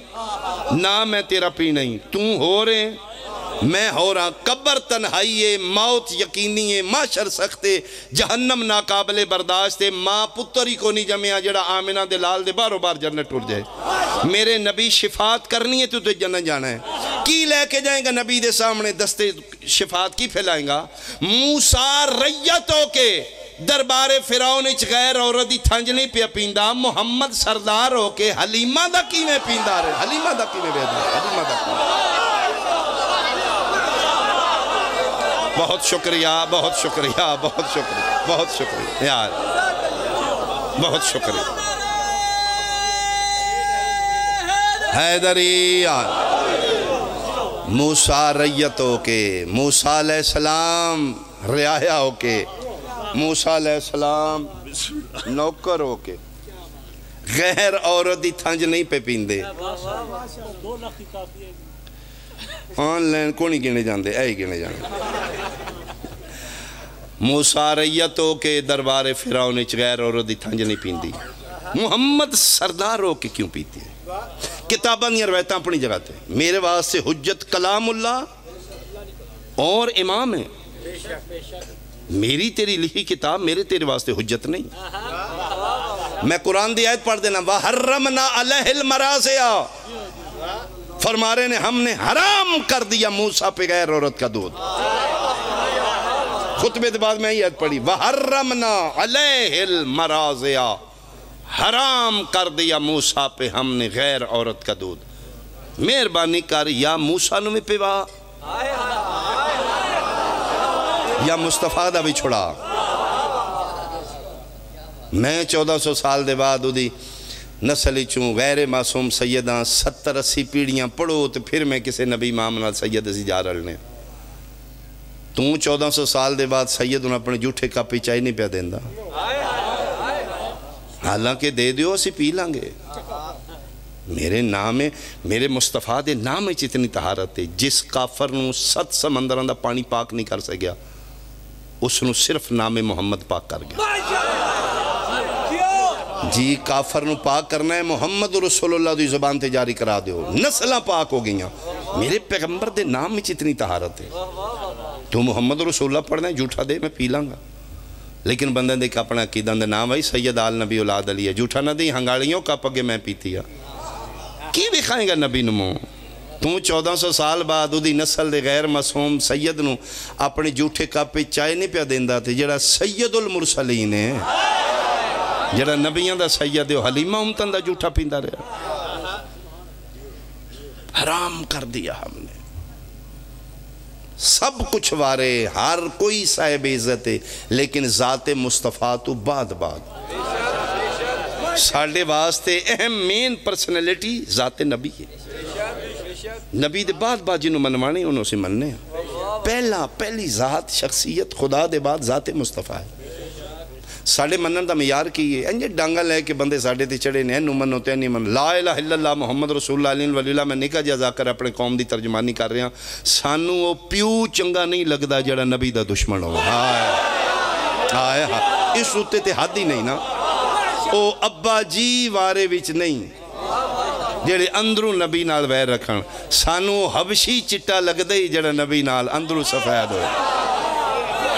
نہ میں تیرا پینا ہی۔ توں ہور اے، میں ہور آں۔ قبر تنہائی اے، موت یقینی اے، محشر سخت اے، جہنم ناقابل برداشت اے۔ ماں پتر ہی کونی جمیا جڑا آمنہ دے لال دے باہروں باہر جنت ٹر جائے۔ میرے نبی شفاعت کرنی ہے، تو تے جنت جانا ہے۔ کی لے کے جائیں گا نبی دے سامنے دستے شفاعت کی پھیلائیں گا؟ موسیٰ ریت ہو کے دربار فرعون اچ غیر عورت دی تھنج نہیں پیا پیندا، محمد سردار ہو کے حلیمہ دا کیویں پیندا رہے؟ حلیمہ دا کیویں ویدا؟ حلیمہ دا کیویں؟ بہت شکریہ، بہت شکریہ، بہت شکریہ، بہت شکریہ یار، بہت شکریہ۔ حیدری یار، موسیٰ ریت ہو کے، موسیٰ علیہ السلام رعایا ہو کے، موسیٰ علیہ السلام نوکر ہو کے، غیر عورت دی تھنج نہیں پے پیندے۔ آن لائن کونی گنے جاندے، اے ہی گنے جاندے۔ موسیٰ ریت ہو کے دربار فرعون اچ غیر عورت دی تھنج نہیں پیندی۔ محمد سردار ہو کے کیوں پیتی ہے؟ کتاباں دیاں روایتاں اپنی جگہ تے۔ میرے واسطے حجت کلام اللہ اور امام ہے۔ میری تیری لکھی کتاب میرے تیرے واسطے حجت نہیں۔ میں قرآن دی آیت پڑھ دینا، وحرمنا علیہ المراضع، فرما رہے نے ہم نے حرام کر دیا موسیٰ پہ غیر عورت کا دودھ۔ خطبے کے بعد میں یہ آیت پڑھی، وحرمنا علیہ المراضع، حرام کر دیا موسیٰ پہ ہم نے غیر عورت کا دودھ۔ مہربانی کر یا موسیٰ نو بھی پیوا یا مصطفیٰ دا بھی چھڑا۔ میں چودہ سو سال دے بعد اودی نسل اچوں غیر معصوم سیداں، ستر اسی پیڑھیاں پڑھو تے پھر میں کسے نبی امام نال سید اسی جا رلنے۔ توں چودہ سو سال دے بعد سید ہن اپنے جھوٹے کپ اچ چائے نہیں پیا دیندا۔ حالانکہ دے دیو، اسی پی لانگے۔ میرے نام ہے، میرے مصطفیٰ دے نام اچ اتنی طہارت ہے، جس کافر نو ست سمندراں دا پانی پاک نہیں کر سکیا، اس نو صرف نام محمد پاک کر گیا۔ جی کافر نو پاک کرنا ہے، محمد رسول اللہ دی زبان تے جاری کرا دیو، نسلاں پاک ہو گئیاں۔ میرے پیغمبر دے نام وچ اتنی طہارت ہے۔ تو محمد رسول اللہ پڑھنا ہے، جھوٹا دے، میں پی لاں گا۔ لیکن بندے دے اپنا عقیدہ دے نام بھائی سید آل نبی اولاد علی ہے، جھوٹا نہ دیں، ہنگالیوں کپ اگے میں پیتی آ۔ کی وکھائیں گا نبی نو منہ؟ توں چودہ سو سال بعد اودی نسل دے غیر معصوم سید نو اپنے جھوٹے کپ وچ چائے نہیں پیا دیندا، تے جڑا سید المرسلین ہے، جڑا نبیاں دا سید ہے، او حلیمہ امتن دا جھوٹا پیندا رہیا۔ حرام کر دیا ہم نے۔ سب کچھ وارے، ہر کوئی صاحب عزت ہے، لیکن ذات مصطفیٰ تو بعد بعد۔ ساڈے واسطے اہم مین پرسنالٹی ذات نبی ہے۔ نبی دے بعد بعد جنوں منوانے، انہوں سے مننے ہیں۔ پہلا، پہلی ذات، شخصیت خدا دے بعد ذات مصطفیٰ ہے۔ ساڈے منن دا معیار کی ہے؟ انجے ڈانگا لے کے بندے ساڈے تے چڑھے نے، اینوں منو تے نہیں منو۔ لا الہ الا اللہ محمد رسول اللہ علیہ ولی اللہ، میں نکا جہا ذاکر اپنے قوم دی ترجمانی کر رہا۔ سانو او پیو چنگا نہیں لگدا جڑا نبی دا دشمن ہوے۔ ہائے۔ ہائے ہائے۔ اس اتے تے حد ہی نہیں نا۔ او ابا جی وارے وچ نہیں۔ جڑے اندروں نبی نال ویر رکھن۔ سانو او حبشی چٹا لگدا ہی جڑا نبی نال اندروں سفید ہوئے۔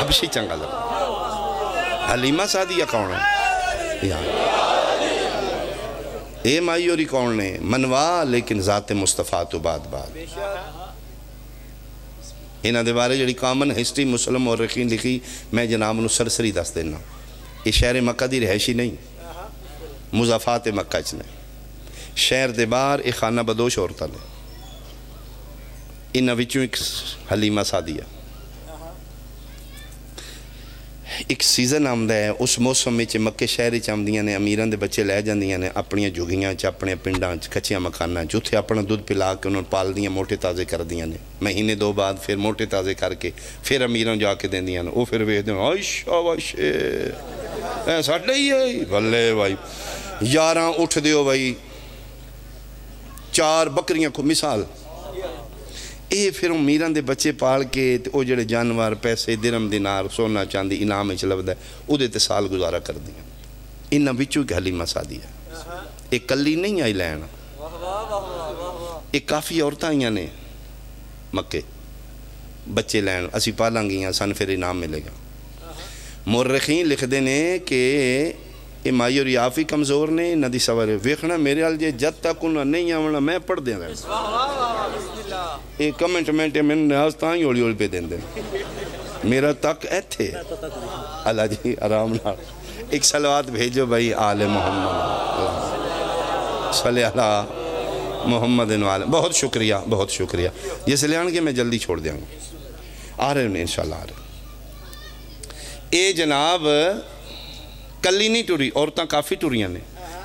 حبشی چنگا لگدا۔ حلیمہ سعدیہ کون ہے؟ یار۔ اے مائی ہوری کون نے؟ منوا، لیکن ذات مصطفیٰ تو بعد بعد۔ انہاں دے بارے جڑی کامن ہسٹری مسلم مورخین لکھی، میں جناب نو سرسری دس دینا۔ اے شہر مکہ دی رہائشی نہیں، مضافات مکہ چ نے۔ شہر دے باہر اے خانہ بدوش عورتاں نے۔ انہاں وچوں ایک حلیمہ سعدیہ۔ ایک سیزن آمدا ہے، اس موسم وچ مکے شہر وچ آمدیاں نے، امیراں دے بچے لے جاندیاں نے اپنیاں جھگیاں چ، اپنے پنڈاں چ، کچیاں مکاناں چ، اتھے اپنا دودھ پلا کے انہاں نوں پالدیاں، موٹے تازے کردیاں نے۔ مہینے دو بعد پھر موٹے تازے کر کے پھر امیراں جا کے دیندیاں نے۔ او پھر ویکھدے ہن، "ہائے شاباش، اے ساڈا ہی ہے، بلے بھائی۔" یاراں اٹھ دیو بھائی، چار بکریاں کو مثال۔ اے پھر امیراں دے بچے پال کے تے او جڑے جانور، پیسے، درم، دینار، سونا، چاندی انعام وچ لبدا ہے، اودے تے سال گزارا کردیاں۔ انہاں وچوں ایک حلیمہ سعدیہ ہے۔ اے کلی نہیں آئی لین۔ اے کافی عورتاں آئیاں نے مکے۔ بچے لین، اسی پالاں گیاں، سن پھر انعام ملے گا۔ مورخین لکھدے نے کہ اے مائی ہوری آپ ہی کمزور نے، انہاں دی سواری ویکھنا میرے حال جے، جد تک انہاں نہیں آونا، میں پڑھدے رہنا۔ اے کمنٹ منٹ میں نیاز تاں ہی ہولی ہولی پہ دیندے۔ میرا تک ایتھے۔ اللہ جی، آرام نال۔ ایک صلوات بھیجو بھائی، آل محمد۔ صلی اللہ محمد و آل۔ بہت شکریہ، بہت شکریہ۔ جس لے آن کے میں جلدی چھوڑ دیاں گا۔ آ رہے ہیں، انشاءاللہ آ رہے ہیں۔ اے جناب کلی نہیں ٹری، عورتاں کافی ٹریاں نے۔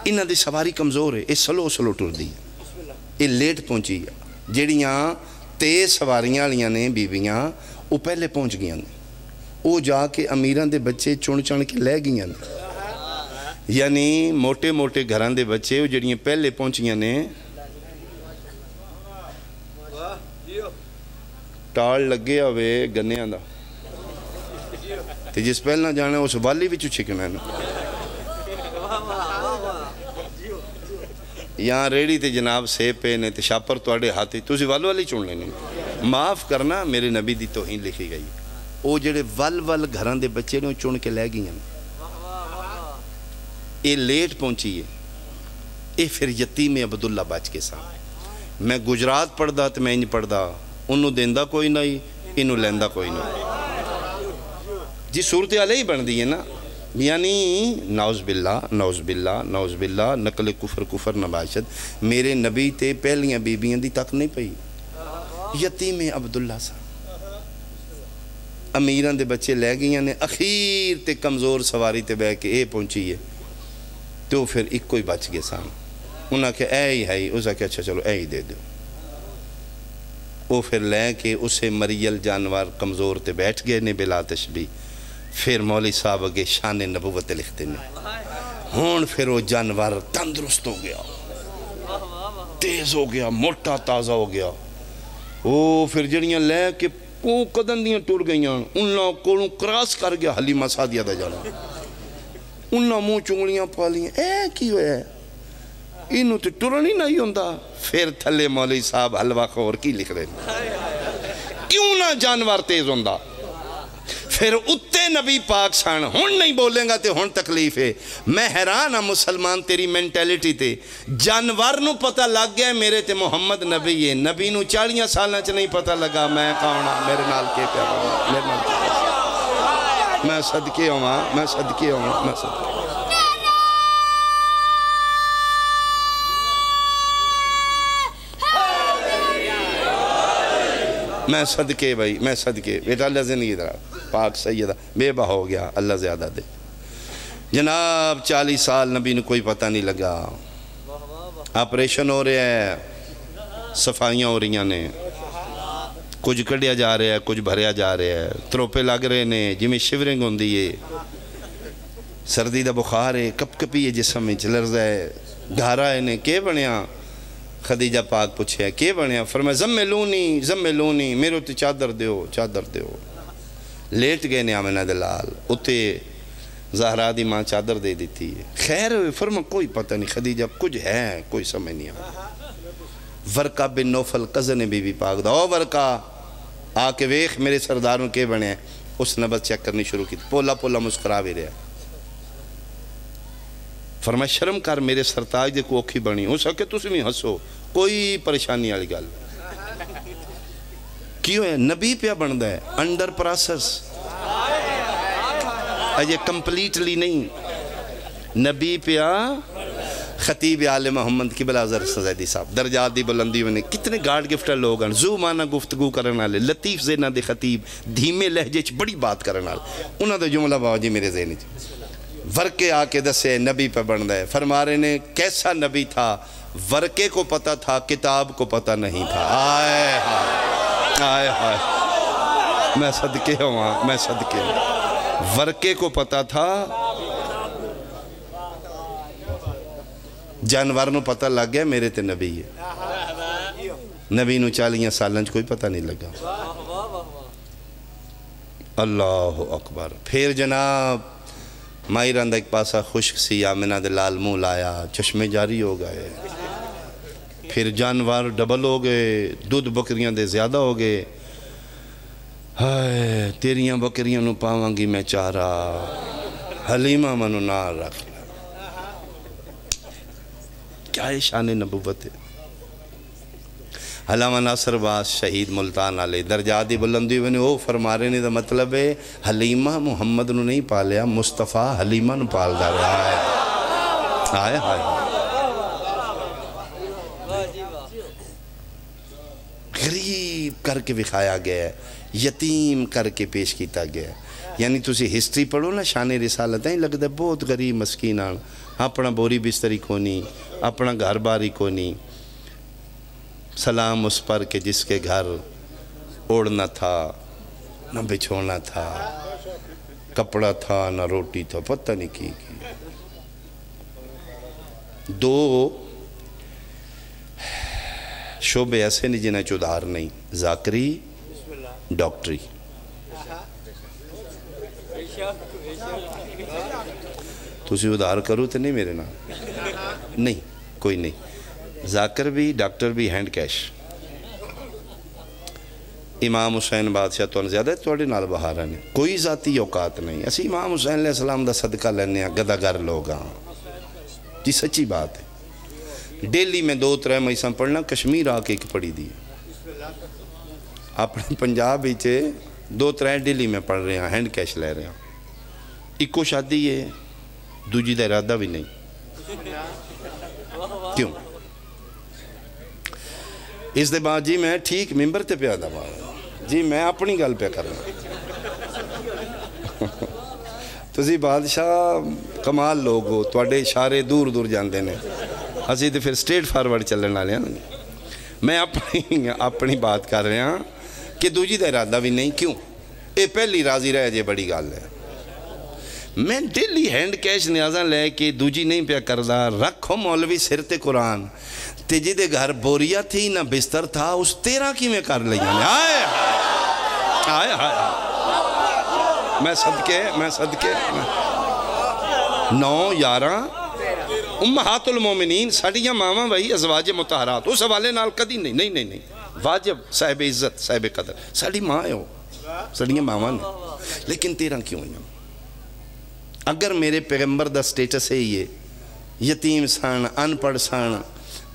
انہاں دی سواری کمزور ہے، اے سلو سلو ٹردی ہے، اے لیٹ پہنچی ہے۔ جیڑیاں تیز سواریاں والیاں نے بیبیاں، او پہلے پہنچ گئیاں نے۔ او جا کے امیراں دے بچے چن چن کے لے گئیاں نے۔ یعنی موٹے موٹے گھراں دے بچے، او جیڑیاں پہلے پہنچیاں نے، ٹال لگے ہوئے گنیاں دا۔ تے جس پہلے نہ جانا، اس والی وچوں چھکنا ہے نا۔ یا ریڑھی تے جناب سیب پے نے تے شاپر تواڈے ہاتھ وچ، تسی ول والی چن لینی۔ معاف کرنا، میرے نبی دی توہین لکھی گئی۔ او جڑے ول ول گھراں دے بچے نے، او چن کے لے گئیاں۔ اے لیٹ پہنچی ہے۔ اے پھر یتیم عبداللہ بچ کے سن۔ میں گجرات پڑھدا تے میں انج پڑھدا، انہوں دیندا کوئی نہ ہی، انہوں لیندا کوئی نہ ہی۔ جی صورتحال ہی بندی ہے نا، یعنی نعوذ باللہ، نعوذ باللہ، نعوذ باللہ، نقل کفر، کفر نباشد۔ میرے نبی تے پہلیاں بیبیاں دی تک نہیں پئی۔ یتیم عبداللہ سن۔ امیراں دے بچے لے گئیاں نے، اخیر تے کمزور سواری تے بہ کے اے پہنچی ہے۔ تے او پھر اکو ہی بچ گئے سن۔ انہاں آکھیا، "اے ہی ہے۔" اس آکھیا، "اچھا، چلو، اے ہی دے دیو۔" او پھر لے کے اسے مریل جانور کمزور تے بیٹھ گئے نے بلا تشبیہ۔ پھر مولوی صاحب اگے شان نبوت لکھتے نے۔ ہن پھر او جانور تندرست ہو گیا، تیز ہو گیا، موٹا تازہ ہو گیا۔ او پھر جڑیاں لے کے پو کدن دیاں ٹر گئیاں، انہاں کولوں کراس کر گیا حلیمہ سعدیہ دا جانور۔ انہاں منہ چنگلیاں پا لیاں، "اے کی ہویا ہے؟ اینوں تے ٹرن ہی نہیں ہوندا۔" پھر تھلے مولوی صاحب حلوہ خور کی لکھ رہے نے، کیوں نہ جانور تیز ہوندا؟ پھر اتے نبی پاک سن، ہن نہیں بولیں گا تے ہن تکلیف ہے۔ میں حیران ہاں مسلمان تیری مینٹیلٹی تے۔ جانور نو پتہ لگ گیا میرے تے محمد نبی ہے۔ نبی نو چالیاں سالاں چ نہیں پتہ لگا میں کون ہاں، میرے نال کے پیا بنیا، میرے نال کے پیا۔ میں صدقے ہوواں، میں صدقے ہوواں، میں صدقے۔ میں صدقے بھائی، میں صدقے۔ بیٹا اللہ زندگی درا، پاک سیدہ، بے بہا ہو گیا، اللہ زیادہ دے۔ جناب، چالی سال نبی نو کوئی پتہ نہیں لگا۔ آپریشن ہو رہا ہے، صفائیاں ہو رہی نے، کچھ کڈیا جا رہا ہے، کچھ بھریا جا رہا ہے، تروپے لگ رہے نے، جویں شیورنگ ہوندی ہے، سردی دا بخار ہے، کپ کپی ہے جسم وچ، لرزا ہے۔ گھر آئے نے، "کے بنیا؟" خدیجہ پاک پچھیا، "کے بنیا؟" فرمایا، "زملونی، زملونی، میرے تے چادر دیو، چادر دیو۔" لیٹ گئے نے آمنہ دے لال۔ اتے زہرا دی ماں چادر دے دیتی ہے۔ خیر ہوئے؟ فرما، "کوئی پتہ نہیں خدیجہ، کچھ ہے، کوئی سمجھ نہیں آ۔" ورقہ بن نوفل، کزن ہے بی بی پاک دا، "او ورقہ، آ کے ویکھ میرے سردار نو کے بنے۔" اس نے بس چیک کرنی شروع کی، پولا پولا مسکرا بھی رہا۔ فرمایا، "شرم کر، میرے سرتاج دے کو اوکھی بنی، ہو سکے تسی بھی ہسو، کوئی پریشانی والی گل۔" کی ہویا؟ نبی پیا بندا ہے، انڈر پراسس، اجے کمپلیٹلی نہیں۔ نبی پیا، خطیب آل محمد قبلہ اظہر حسن زیدی صاحب، درجات دی بلندی ہوئی نے۔ کتنے گاڈ گفٹڈ لوگ ہیں، ذو معنی گفتگو کرن والے، لطیف ذہناں دے خطیب، دھیمے لہجے چ بڑی بات کرن والے۔ انہاں دا جملہ بابا جی میرے ذہن چ، ورقے آ کے دسے، نبی پہ بندا ہے۔ فرما رہے نے، کیسا نبی تھا؟ ورقے کو پتہ تھا، کتاب کو پتہ نہیں تھا۔ آئے ہائے، آئے ہائے، میں صدقے ہواں، میں صدقے ہواں۔ ورقے کو پتہ تھا، جانور نو پتہ لگ گیا میرے تے نبی ہے۔ نبی نو چالیاں سالاں چ کوئی پتہ نہیں لگا۔ اللہ اکبر۔ پھر جناب، ماہراں دا ایک پاسا خشک سی، آمنہ دے لال منہ لایا، چشمے جاری ہو گئے۔ پھر جانور ڈبل ہو گئے، دودھ بکریاں دے زیادہ ہو گئے۔ "ہائے، تیریاں بکریاں نو پاواں گی میں چارہ، حلیمہ مینوں نال رکھ لے۔" کیا یہ شان نبوت ہے؟ علامہ ناصر عباس شہید ملتان والے، درجات دی بلندی ہوئی نے، وہ فرما رہے نے، دا مطلب ہے حلیمہ محمد نو نہیں پالیا، مصطفیٰ حلیمہ نو پالدا رہا ہے۔ ہائے ہائے۔ غریب کر کے وکھایا گیا ہے، یتیم کر کے پیش کیتا گیا ہے۔ یعنی تسی ہسٹری پڑھو نا، شان رسالت، ایں لگدا ہے بہت غریب مسکین آن، اپنا بوری بستر ہی کونی، اپنا گھر بار ہی کونی۔ سلام اس پر کہ جس کے گھر اوڑھنا تھا، نہ بچھونا تھا، کپڑا تھا، نہ روٹی تھا، پتہ نہیں کی کی۔ دو شعبے ایسے نے جنہاں چ ادھار نہیں، ذاکری، ڈاکٹری۔ تسی ادھار کرو تے نہیں میرے نال؟ نہیں، کوئی نہیں۔ ذاکر بھی، ڈاکٹر بھی، ہینڈ کیش۔ امام حسین بادشاہ تہن زیادہ تہاڈے نال بہار نے، کوئی ذاتی اوقات نہیں۔ اسی امام حسین علیہ السلام دا صدقہ لینے ہاں، گداگر لوگ ہاں جی، سچی بات ہے۔ ڈیلی میں دو ترے میساں پڑھنا، کشمیر آ کے ایک پڑھی دی ہے۔ اپنے پنجاب وچ دو ترے ڈیلی میں پڑھ رہے ہاں، ہینڈ کیش لے رہے ہاں۔ اکو شادی ہے، دوجی دا ارادہ بھی نہیں۔ کیوں؟ اس دے بعد جی میں ٹھیک ممبر تے پیا دا، جی میں اپنی گل پیا کرنا۔ تسی بادشاہ کمال لوگ ہو، تہاڈے اشارے دور دور جاندے نے، اسی تے پھر سٹریٹ فارورڈ چلن والے ہاں۔ میں اپنی، اپنی بات کر رہا ہاں کہ دوجی دا ارادہ بھی نہیں۔ کیوں؟ اے پہلی راضی رہ جے، بڑی گل ہے۔ میں ڈیلی ہینڈ کیش نیازاں لے کے دوجی نہیں پیا کردا۔ رکھو مولوی سر تے قرآن، تے جدے گھر بوریا تھی نہ بستر تھا، اس تیرہ کیویں کر لئیاں نے؟ ہائے ہائے ہائے ہائے۔ میں صدقے، میں صدقے، میں نو یاراں، امہات المومنین، ساڈیاں ماواں بھائی، ازواج مطہرات، اس حوالے نال کدی نہیں، نہیں، نہیں، نہیں۔ واجب، صاحب عزت، صاحب قدر، ساڈی ماں ہے وہ، ساڈیاں ماواں نے۔ لیکن تیرہ کیوں ہوئیاں؟ اگر میرے پیغمبر دا سٹیٹس یہی ہے، یتیم سن، ان پڑھ سن،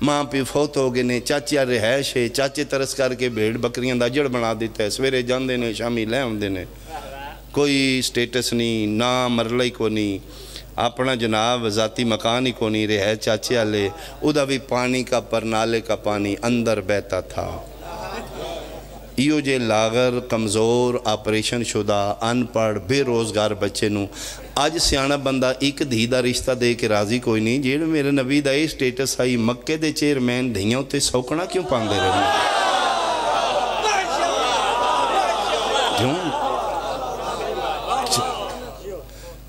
ماں پیو فوت ہو گئے نے، چاچے آ رہائش ہے، چاچے ترس کر کے بھیڑ بکریاں دا اجڑ بنا دیتا ہے، سویرے جاندے نے، شامی لے آندے نے۔ کوئی سٹیٹس نہیں، نہ مرلہ ہی کونی، اپنا جناب ذاتی مکان ہی کونی، رہائش چاچے آلے، ادا بھی پانی کا پر نالے کا پانی اندر بہتا تھا۔ ایہو جے لاغر، کمزور، آپریشن شدہ، ان پڑھ، بے روزگار بچے نوں اج سیاݨا بندہ اک دھی دا رشتہ دے کے راضی کوئی نہیں۔ جیڑھے میرے نبی دا اے سٹیٹس ہائی، مکے دے چیئرمین دھیاں اتے سوکنا کیوں پاندے رہنے؟ کیوں؟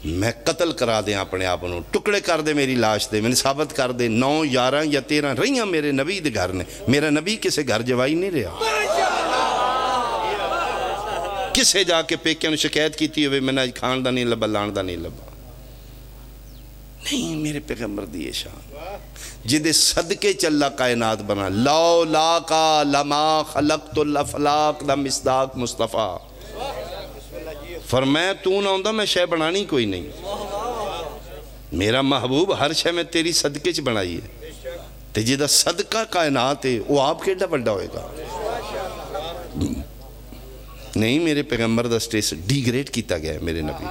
میں قتل کرا دیاں اپنے آپ نوں، ٹکڑے کر دے میری لاش دے، مینوں ثابت کر دے، نو، یارہ یا تیرہ رہیاں میرے نبی دے گھر نے۔ میرا نبی کسے گھر جوائی نہیں رہیا۔ کسے جا کے پیکیاں نوں شکایت کیتی ہوئے، میں نہ کھان دا نہیں لبا، لان دا نہیں لبا۔ نہیں، میرے پیغمبر دی اے شان۔ جدے صدقے چ اللہ کائنات بنا، لولاک لما خلقت الافلاک دا مصداق مصطفیٰ۔ فرمایا، تو نہ ہوندا میں شے بنانی کوئی نہیں۔ میرا محبوب، ہر شے میں تیری صدقے چ بنائی ہے۔ تے جدا صدقہ کائنات ہے، وہ آپ کیڈا وڈا ہوئے گا؟ نہیں، میرے پیغمبر دا سٹیٹس ڈیگریڈ کیتا گیا ہے، میرے نبی۔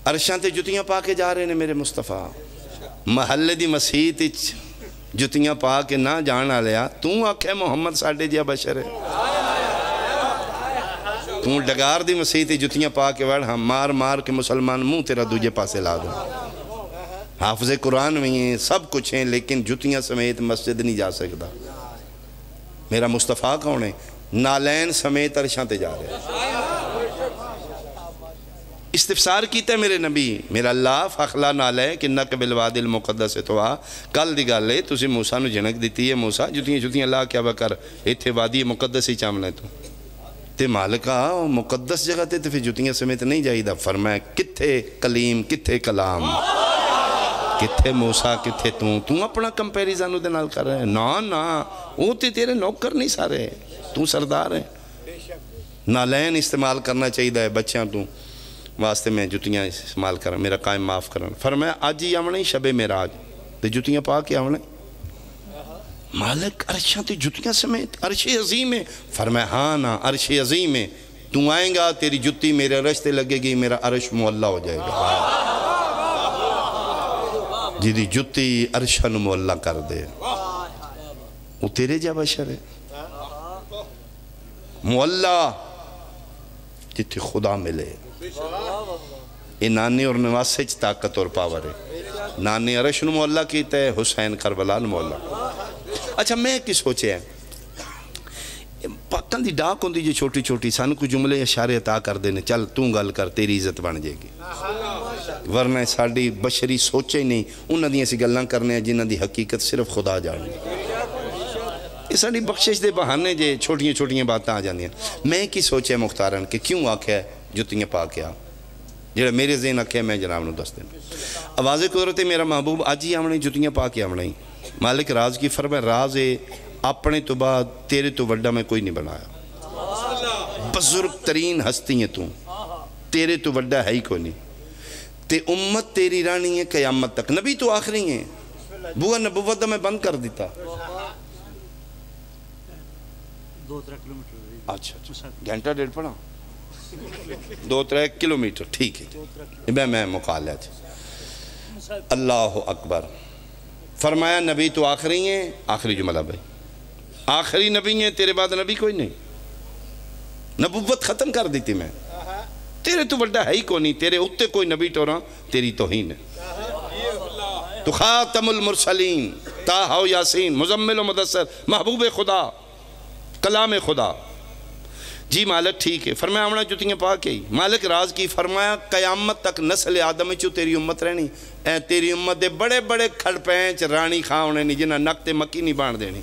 عرشاں تے جتیاں پا کے جا رہے نے میرے مصطفیٰ۔ محلے دی مسیت اچ جتیاں پا کے نہ جان آلیا، توں آکھے محمد ساڈے جیا بشر ہے؟ توں ڈگار دی مسیت اچ جتیاں پا کے وڑ، ہاں، مار مار کے مسلمان منہ تیرا دوجے پاسے لا دوں۔ حافظ قرآن وی ہیں، سب کچھ ہیں، لیکن جتیاں سمیت مسجد نہیں جا سکدا۔ میرا مصطفیٰ کون ہے؟ نعلین سمیت عرشاں تے جا رہے۔ استفسار کیتا ہے میرے نبی، میرا اللہ، فخلع نعلیک انک بالوادی المقدس طویٰ۔ کل دی گل ہے، تسی موسیٰ نو جھنک دتی ہے، موسیٰ جتیاں جتیاں لا کے آوا کر، ایتھے وادی مقدس ہی چامنا ہے تو۔ تے مالکا، مقدس جگہ تے، تے پھر جتیاں سمیت نہیں جائیدا۔ فرمایا، کتھے کلیم، کتھے کلام، کتھے موسیٰ، کتھے توں؟ توں اپنا کمپیریزن اودے نال کر رہے؟ نا، نا، او تے تیرے نوکر نہیں سارے، توں سردار ہے۔ نعلین استعمال کرنا چاہیدا ہے بچیاں توں واسطے، میں جتیاں استعمال کراں، میرا قائم معاف کرن۔ فرمایا، اج ہی آونے شب معراج تے جتیاں پا کے آونے۔ مالک، عرشاں تے جتیاں سمیت، عرش عظیم ہے۔ فرمایا، ہاں نا، عرش عظیم ہے۔ توں آئیں گا، تیری جتی میرے عرش تے لگے گی، میرا عرش معلیٰ ہو جائے گا۔ جدی جتی عرشاں نو معلیٰ کر دے، وہ تیرے جا بشر ہے۔ معلیٰ جتھے خدا ملے۔ اے نانی اور نواس اچ طاقت اور پاور ہے۔ نانی عرش نو معلیٰ کیتا ہے، حسین کربلا نو معلیٰ۔ اچھا، میں کی سوچیا ہے، پاکاں دی ڈاک ہوندی جے چھوٹی چھوٹی، سانوں کوئی جملے اشارے عطا کر دینے، چل توں گل کر، تیری عزت بن جائے گی۔ ورنہ ساڈی بشری سوچ ہی نہیں، انہاں دیاں اسی گلاں کرنے ہیں جنہاں دی حقیقت صرف خدا جاننے۔ یہ ساڈی بخشش دے بہانے جے، چھوٹیاں چھوٹیاں باتاں آ جاندیاں۔ میں کی سوچیا مختارن کہ کیوں آکھیا جتیاں پا کے آ؟ جڑا میرے ذہن آکھیا میں جناب نو دس دینا۔ آواز قدرت ہے، میرا محبوب اج ہی آونے، جتیاں پا کے آونے۔ مالک راز کی فرمائے، راز ہے، اپنے تو بعد تیرے تو وڈا میں کوئی نہیں بنایا۔ بزرگ ترین ہستی ہے تو، تیرے تو وڈا ہے ہی کوئی نہیں۔ تے امت تیری رہنی ہے قیامت تک۔ نبی تو آخری ہے، بوا نبوت دا میں بند کر دیتا۔ دو ترے کلومیٹر۔ اچھا، اچھا۔ گھنٹہ ڈیڑھ پڑا؟ دو ترے کلومیٹر، ٹھیک ہے۔ میں، میں مکا لیا جی۔ اللہ اکبر۔ فرمایا، نبی تو آخری ہیں، آخری جملہ بھائی، آخری نبی ہیں، تیرے بعد نبی کوئی نہیں۔ نبوت ختم کر دیتی میں، تیرے تو وڈا ہے ہی کوئی نہیں، تیرے اتے کوئی نبی ٹوراں، تیری توہین ہے۔ تو خاتم المرسلین، طٰہٰ و یٰسین، مزمل و مدثر، محبوب خدا، کلام خدا۔ جی مالک، ٹھیک ہے۔ فرمایا، آونا جتیاں پا کے ہی۔ مالک راز کی؟ فرمایا، قیامت تک نسل آدم وچوں تیری امت رہنی۔ اے تیری امت دے بڑے بڑے کھڑ پینچ رانی خاں ہونے نی، جنہاں نک تے مکی نہیں بان دینی۔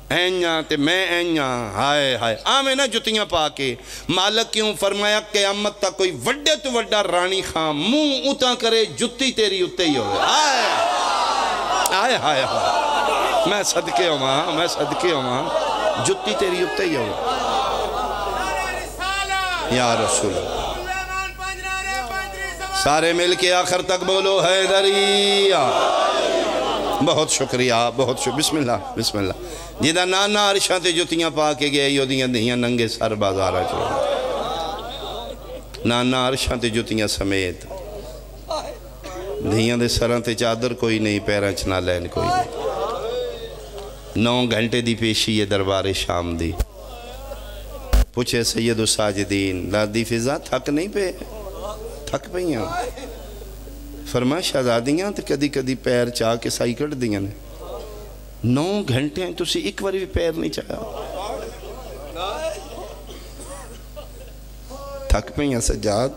اینجاں تے میں اینجاں، ہائے ہائے۔ آویں نہ جتیاں پا کے۔ مالک کیوں؟ فرمایا، قیامت تک کوئی وڈے تو وڈا رانی خاں منہ اتاں کرے، جتی تیری اتے ہی ہوے۔ ہائے ہائے ہائے ہائے۔ میں صدقے ہوواں، میں صدقے ہوواں، جتی تیری اتے ہی ہوے۔ یا رسول اللہ۔ سارے مل کے آخر تک بولو، حیدری۔ بہت شکریہ، بہت شکریہ۔ بسم اللہ، بسم اللہ۔ جدا نانا عرشاں تے جتیاں پا کے گیا، اودیاں دھیاں ننگے سر بازاراں چ۔ نانا عرشاں تے جتیاں سمیت۔ دھیاں دے سراں تے چادر کوئی نہیں، پیراں چ نعلین کوئی نہیں۔ نو گھنٹے دی پیشی ہے دربار شام دی۔ پوچھے سید الساجدین، دادی فضہ تھک نہیں پے؟ تھک پئیاں؟ فرمایا، شہزادیاں تے کدی کدی پیر چا کے سائی کڈ دیاں نے، نو گھنٹے تسی ایک واری بھی پیر نہیں چایا۔ تھک پئیاں سجاد،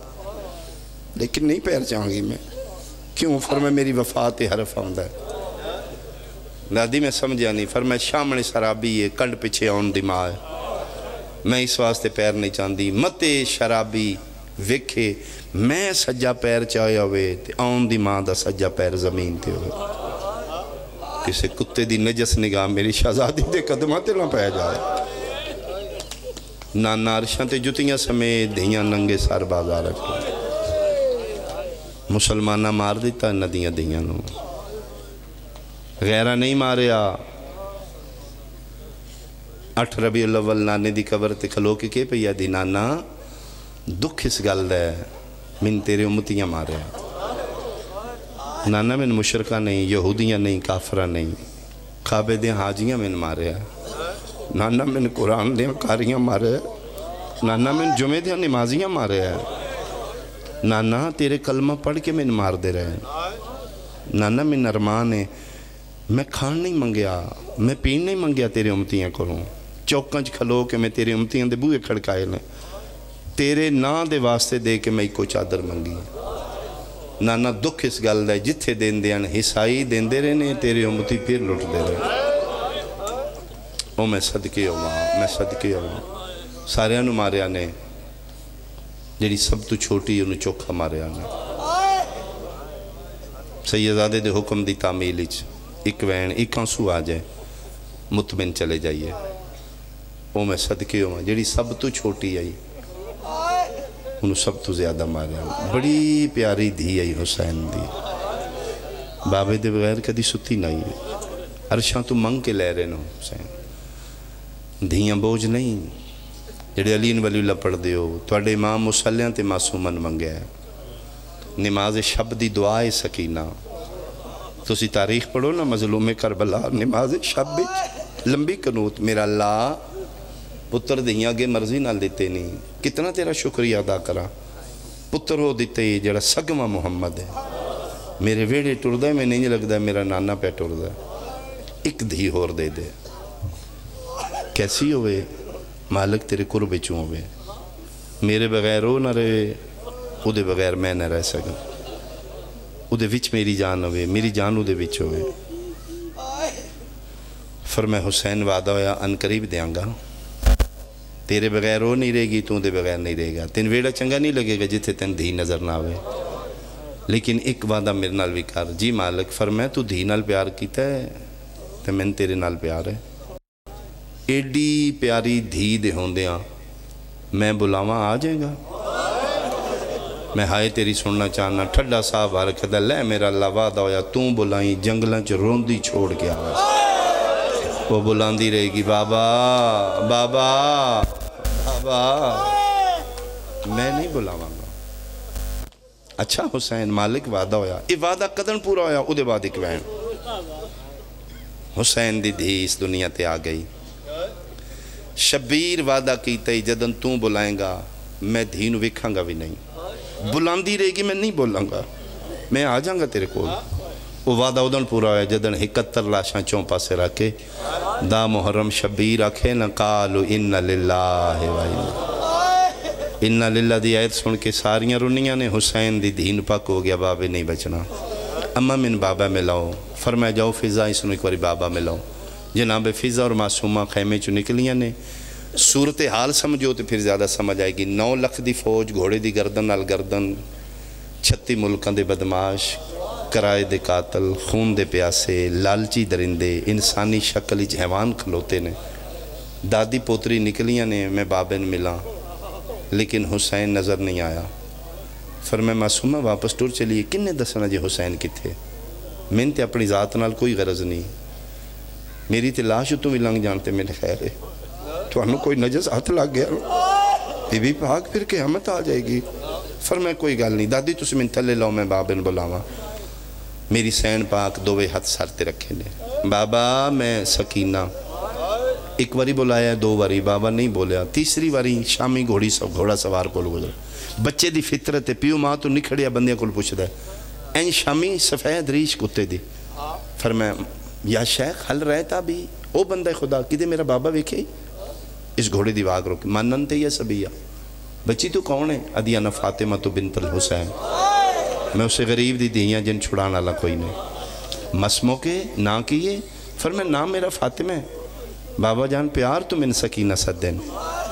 لیکن نہیں پیر چاہاں گی میں۔ کیوں؟ فرمایا، میری وفا تے حرف آندا ہے۔ دادی، میں سمجھیا نہیں۔ فرمایا، شامنے سرابی ہے، کنڈ پچھے آن دی ماں ہے۔ میں اس واسطے پیر نہیں چاہندی۔ متے شرابی ویکھے میں سجا پیر چاہیا ہوئے تے آن دی ماں دا سجا پیر زمین تے ہوئے۔ کسے کتے دی نجس نگاہ میری شہزادی دے قدماں تے نہ پے جائے۔ نانا عرشاں تے جتیاں سمیت دھیاں ننگے سر بازار اچ۔ مسلماناں مار دیتا انہاں دیاں دھیاں نو۔ غیراں نہیں ماریا۔ اٹھ ربیع الاول نانے دی قبر تے کھلو کے کے پئی آدھی، نانا، دکھ اس گل دا ہے، من تیرے امتیاں ماریا۔ نانا، من مشرکاں نہیں، یہودیاں نہیں، کافراں نہیں، کعبے دیاں حاجیاں من ماریا۔ نانا، من قرآن دیاں قاریاں ماریا۔ نانا، من جمعے دیاں نمازیاں ماریا۔ نانا، تیرے کلمہ پڑھ کے من مار دے رہے۔ نانا، من ارمان ہے، میں کھان نہیں منگیا، میں پین نہیں منگیا تیرے امتیاں کولوں۔ چوکاں چ کھلو کے میں تیرے امتیاں دے بوہے کھڑکائے نے۔ تیرے ناں دے واسطے دے کے میں اکو چادر منگی۔ نانا، دکھ اس گل دا ہے، جتھے دیندے ہن، حصائی دیندے رہنے، تیرے امتی پھر لٹدے رہنے۔ او میں صدقے ہوواں، میں صدقے ہوواں۔ ساریاں نو ماریا نے، جیڑی سب تو چھوٹی، انہوں چوکھا ماریا نے۔ سیدزادے دے حکم دی تعمیل اچ اک وین، اک آنسو آ جائے، مطمئن چلے جائیے۔ او میں صدقے ہوواں، جیڑی سب تو چھوٹی آئی، انہوں سب تو زیادہ ماریا۔ بڑی پیاری دھی آئی حسین دی، بابے دے بغیر کدی ستی نہ آئی۔ عرشاں تو منگ کے لے رہے نو حسین۔ دھیاں بوجھ نہیں، جڑے علی ولی اللہ پڑھ دیو، تواڈے امام مصلیاں تے معصومن منگیا ہے۔ نماز شب دی دعا ہے سکینہ۔ تسی تاریخ پڑھو نا، مظلوم کربلا نماز شب وچ لمبی قنوت، میرا اللہ، پتر دھیاں اگے مرضی نال دتے نہیں، کتنا تیرا شکریہ ادا کراں۔ پتر وہ دتے جڑا سگواں محمد ہے۔ میرے ویڑے ٹردا ہے، میں نہیں لگدا میرا نانا پہ ٹردا ہے۔ ایک دھی ہور دے دے، کیسی ہوئے، مالک تیرے قرب وچوں ہوئے۔ میرے بغیر او نہ رہے، او دے بغیر میں نہ رہ سکاں۔ او دے وچ میری جان ہوے، میری جان او دے وچ ہوے۔ فرمایا، حسین، وعدہ ہویا، ان قریب دیاں گا۔ تیرے بغیر او نہیں رہے گی، تو دے بغیر نہیں رہے گا۔ تین ویڑا چنگا نہیں لگے گا جتھے تین دھی نظر نہ آوے۔ لیکن ایک وعدہ میرے نال بھی کر۔ جی مالک۔ فرمایا، تو دھی نال پیار کیتا ہے تے مین تیرے نال پیار ہے۔ ایڈی پیاری دھی دے ہوندیاں میں بلاواں آ جائے گا؟ میں ہائے تیری سننا چاہنا۔ ٹھڈا ساہ بھر کے دا، لے میرا اللہ، وعدہ ہویا، توں بلائیں، جنگلاں چ روندی چھوڑ کے آواں۔ وہ بلاندی رہے گی، بابا، بابا، بابا، میں نہیں بلاواں گا۔ اچھا حسین، مالک وعدہ ہویا، یہ وعدہ کدن پورا ہویا؟ او دے بعد ایک وین حسین دی دھی اس دنیا تے آ گئی۔ شبیر وعدہ کیتا ہی، جدن توں بلائیں گا، میں دھی نو ویکھاں گا بھی نہیں۔ بلاندی رہے گی، میں نہیں بولاں گا، میں آ جاں گا تیرے کول۔ او وعدہ ادن پورا ہویا جدن اکہتر لاشاں چوں پاسے رکھ کے دہ محرم شبیر آکھے نا، قالوا انا للہ و انا، انا للہ دی آیت سن کے ساریاں رنیاں نے۔ حسین دی دھی نو پک ہو گیا، بابے نہیں بچنا، اماں مین بابا ملاؤ۔ فرمایا، جاؤ فضہ، اس نو ایک واری بابا ملاؤ۔ جناب فضہ اور معصومہ خیمے چوں نکلیاں نے۔ صورتحال سمجھو تے پھر زیادہ سمجھ آئے گی۔ نو لکھ دی فوج، گھوڑے دی گردن نال گردن، چھتی ملکاں دے بدمعاش، کرائے دے قاتل، خون دے پیاسے، لالچی درندے، انسانی شکل اچ حیوان کھلوتے نے۔ دادی پوتری نکلیاں نے، میں بابے نو ملاں، لیکن حسین نظر نہیں آیا۔ فرمایا، معصومہ، واپس ٹر چلیے، کنے دسنا جے حسین کتھے؟ مین تے اپنی ذات نال کوئی غرض نہیں۔ میری تے لاش اتوں وی لنگھ جان تے میرے خیر ہے۔ تہانوں کوئی نجس ہتھ لگ گیا؟ بی بی پاک پھر قیامت آ جائے گی۔ فرمایا، کوئی گل نہیں دادی، تسی مین تھلے لاؤ، میں بابے نو بلاواں۔ میری سین پاک دووے ہتھ سر تے رکھے نے۔ بابا، میں سکینہ۔ ایک واری بلایا، دو واری بابا نہیں بولیا، تیسری واری شامی گھوڑی سو-، گھوڑا سوار کول گزرا۔ بچے دی فطرت ہے، پیو ماں تو نکھڑیا بندیاں کول پچھدا ہے۔ این شامی سفید ریش کتے دی۔ فرمایا، یا شیخ، هل رأیت ابی؟ او بندہ خدا، کدے میرا بابا ویکھے؟ اس گھوڑے دی واگ روکی۔ من انت یا صبیہ؟ بچی، تو کون ہے؟ ادی، انا فاطمہ تو بنت الحسین۔ میں اسے غریب دی دھی ہاں جن چھڑان والا کوئی نہیں۔ مس موقع ناں کی ہے؟ فرمایا، ناں میرا فاطمہ ہے۔ بابا جان، پیار تو من سکینہ سدن۔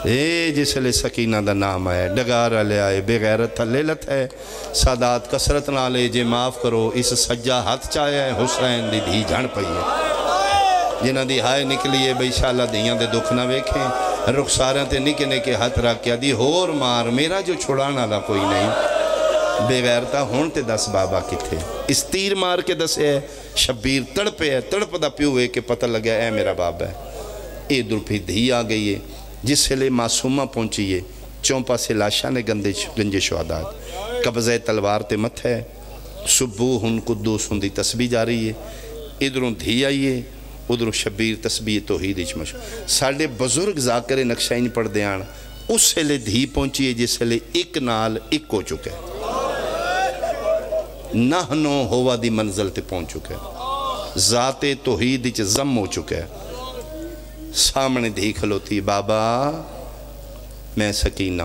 اے جس لے سکینہ دا نام آیا، ڈگار لے آئے، بے غیرت تھلے لتھے۔ سادات، کثرت نال اے جے، معاف کرو، اس سجا ہتھ چایا ہے، حسین دی دھی جھن پئی ہے۔ جنہاں دی ہائے نکلی ہے، بھئی شالا دھیاں دے دکھ نہ ویکھیں، رخساراں تے نکے نکے ہتھ رکھ کے آدھی، ہور مار، میرا جو چھڑان والا کوئی نہیں۔ بے غیرتا، ہن تے دس بابا کتھے؟ اس تیر مار کے دسے ہے، شبیر تڑپے ہے، تڑپ دا پیو ہے کہ پتہ لگا اے میرا بابا ہے۔ اے ادھر پھر دھی آ گئی ہے، جس ویلے معصومہ پہنچی ہے، چوں پاسے لاشاں نے گندے ش-، گنجے شہداد، قبضہ تلوار تے متھا ہے۔ سبوح قدوس دی تسبیح جاری ہے۔ ادھروں دھی آئی ہے، ادھروں شبیر تسبیح توحید وچ مشغول۔ ساڈے بزرگ ذاکر نقشہ انج پڑھدے آن، اس ویلے دھی پہنچی ہے جس ویلے ایک نال ایک ہو چکا ہے، نحن و ہوا دی منزل تے پہنچ چکا ہے، ذات توحید وچ ضم ہو چکا ہے۔ سامنے دھی کھلوتی، بابا میں سکینہ۔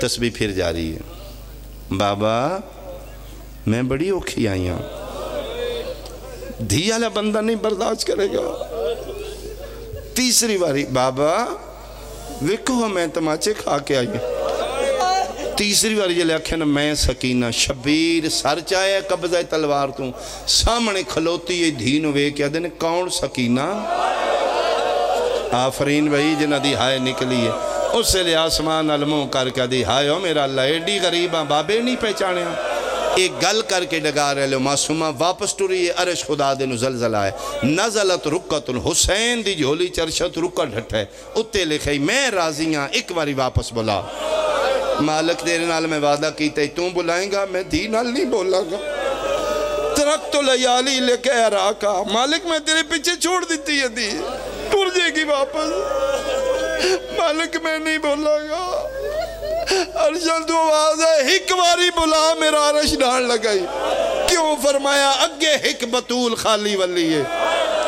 تسبیح پھر جاری ہے، بابا میں بڑی اوکھی آئی ہاں۔ دھی والا بندہ نہیں برداشت کرے گا۔ تیسری واری، بابا ویکھو ہاں میں تماچے کھا کے آئی ہاں۔ تیسری واری جلے آکھیا نا میں سکینہ، شبیر سر چایا قبضہ تلوار تو، سامنے کھلوتی ہے دھی نو ویکھ کے آدھے نے، کون سکینہ؟ آفرین بھائی جنہاں دی ہائے نکلی ہے۔ اس ویلے آسمان نال منہ کر کے آدھی، ہائے او میرا اللہ، ایڈی غریب ہاں بابے نہیں پہچانیا۔ ایک گل کر کے ڈگار لو، معصومہ واپس ٹری ہے، عرش خدا دے نو زلزلہ ہے۔ نزلت رقۃ، حسین دی جھولی چ عرش تو رقہ ڈھٹا ہے۔ اتے لکھے، میں راضی ہاں، ایک واری واپس بلا۔ مالک تیرے نال میں وعدہ کیتا ہے، توں بلائیں گا، میں دھی نال نہیں بولاں گا۔ ترکت لیالی لکہ راکا، مالک میں تیرے پیچھے چھوڑ دیتی ہے دھی، ٹر جائے گی واپس۔ مالک میں نہیں بولاں گا۔ عرشاں تو آواز ہے، ہک واری بلا، میرا عرش ڈھان لگائی۔ کیوں؟ فرمایا اگے ہک بتول خالی ولی ہے،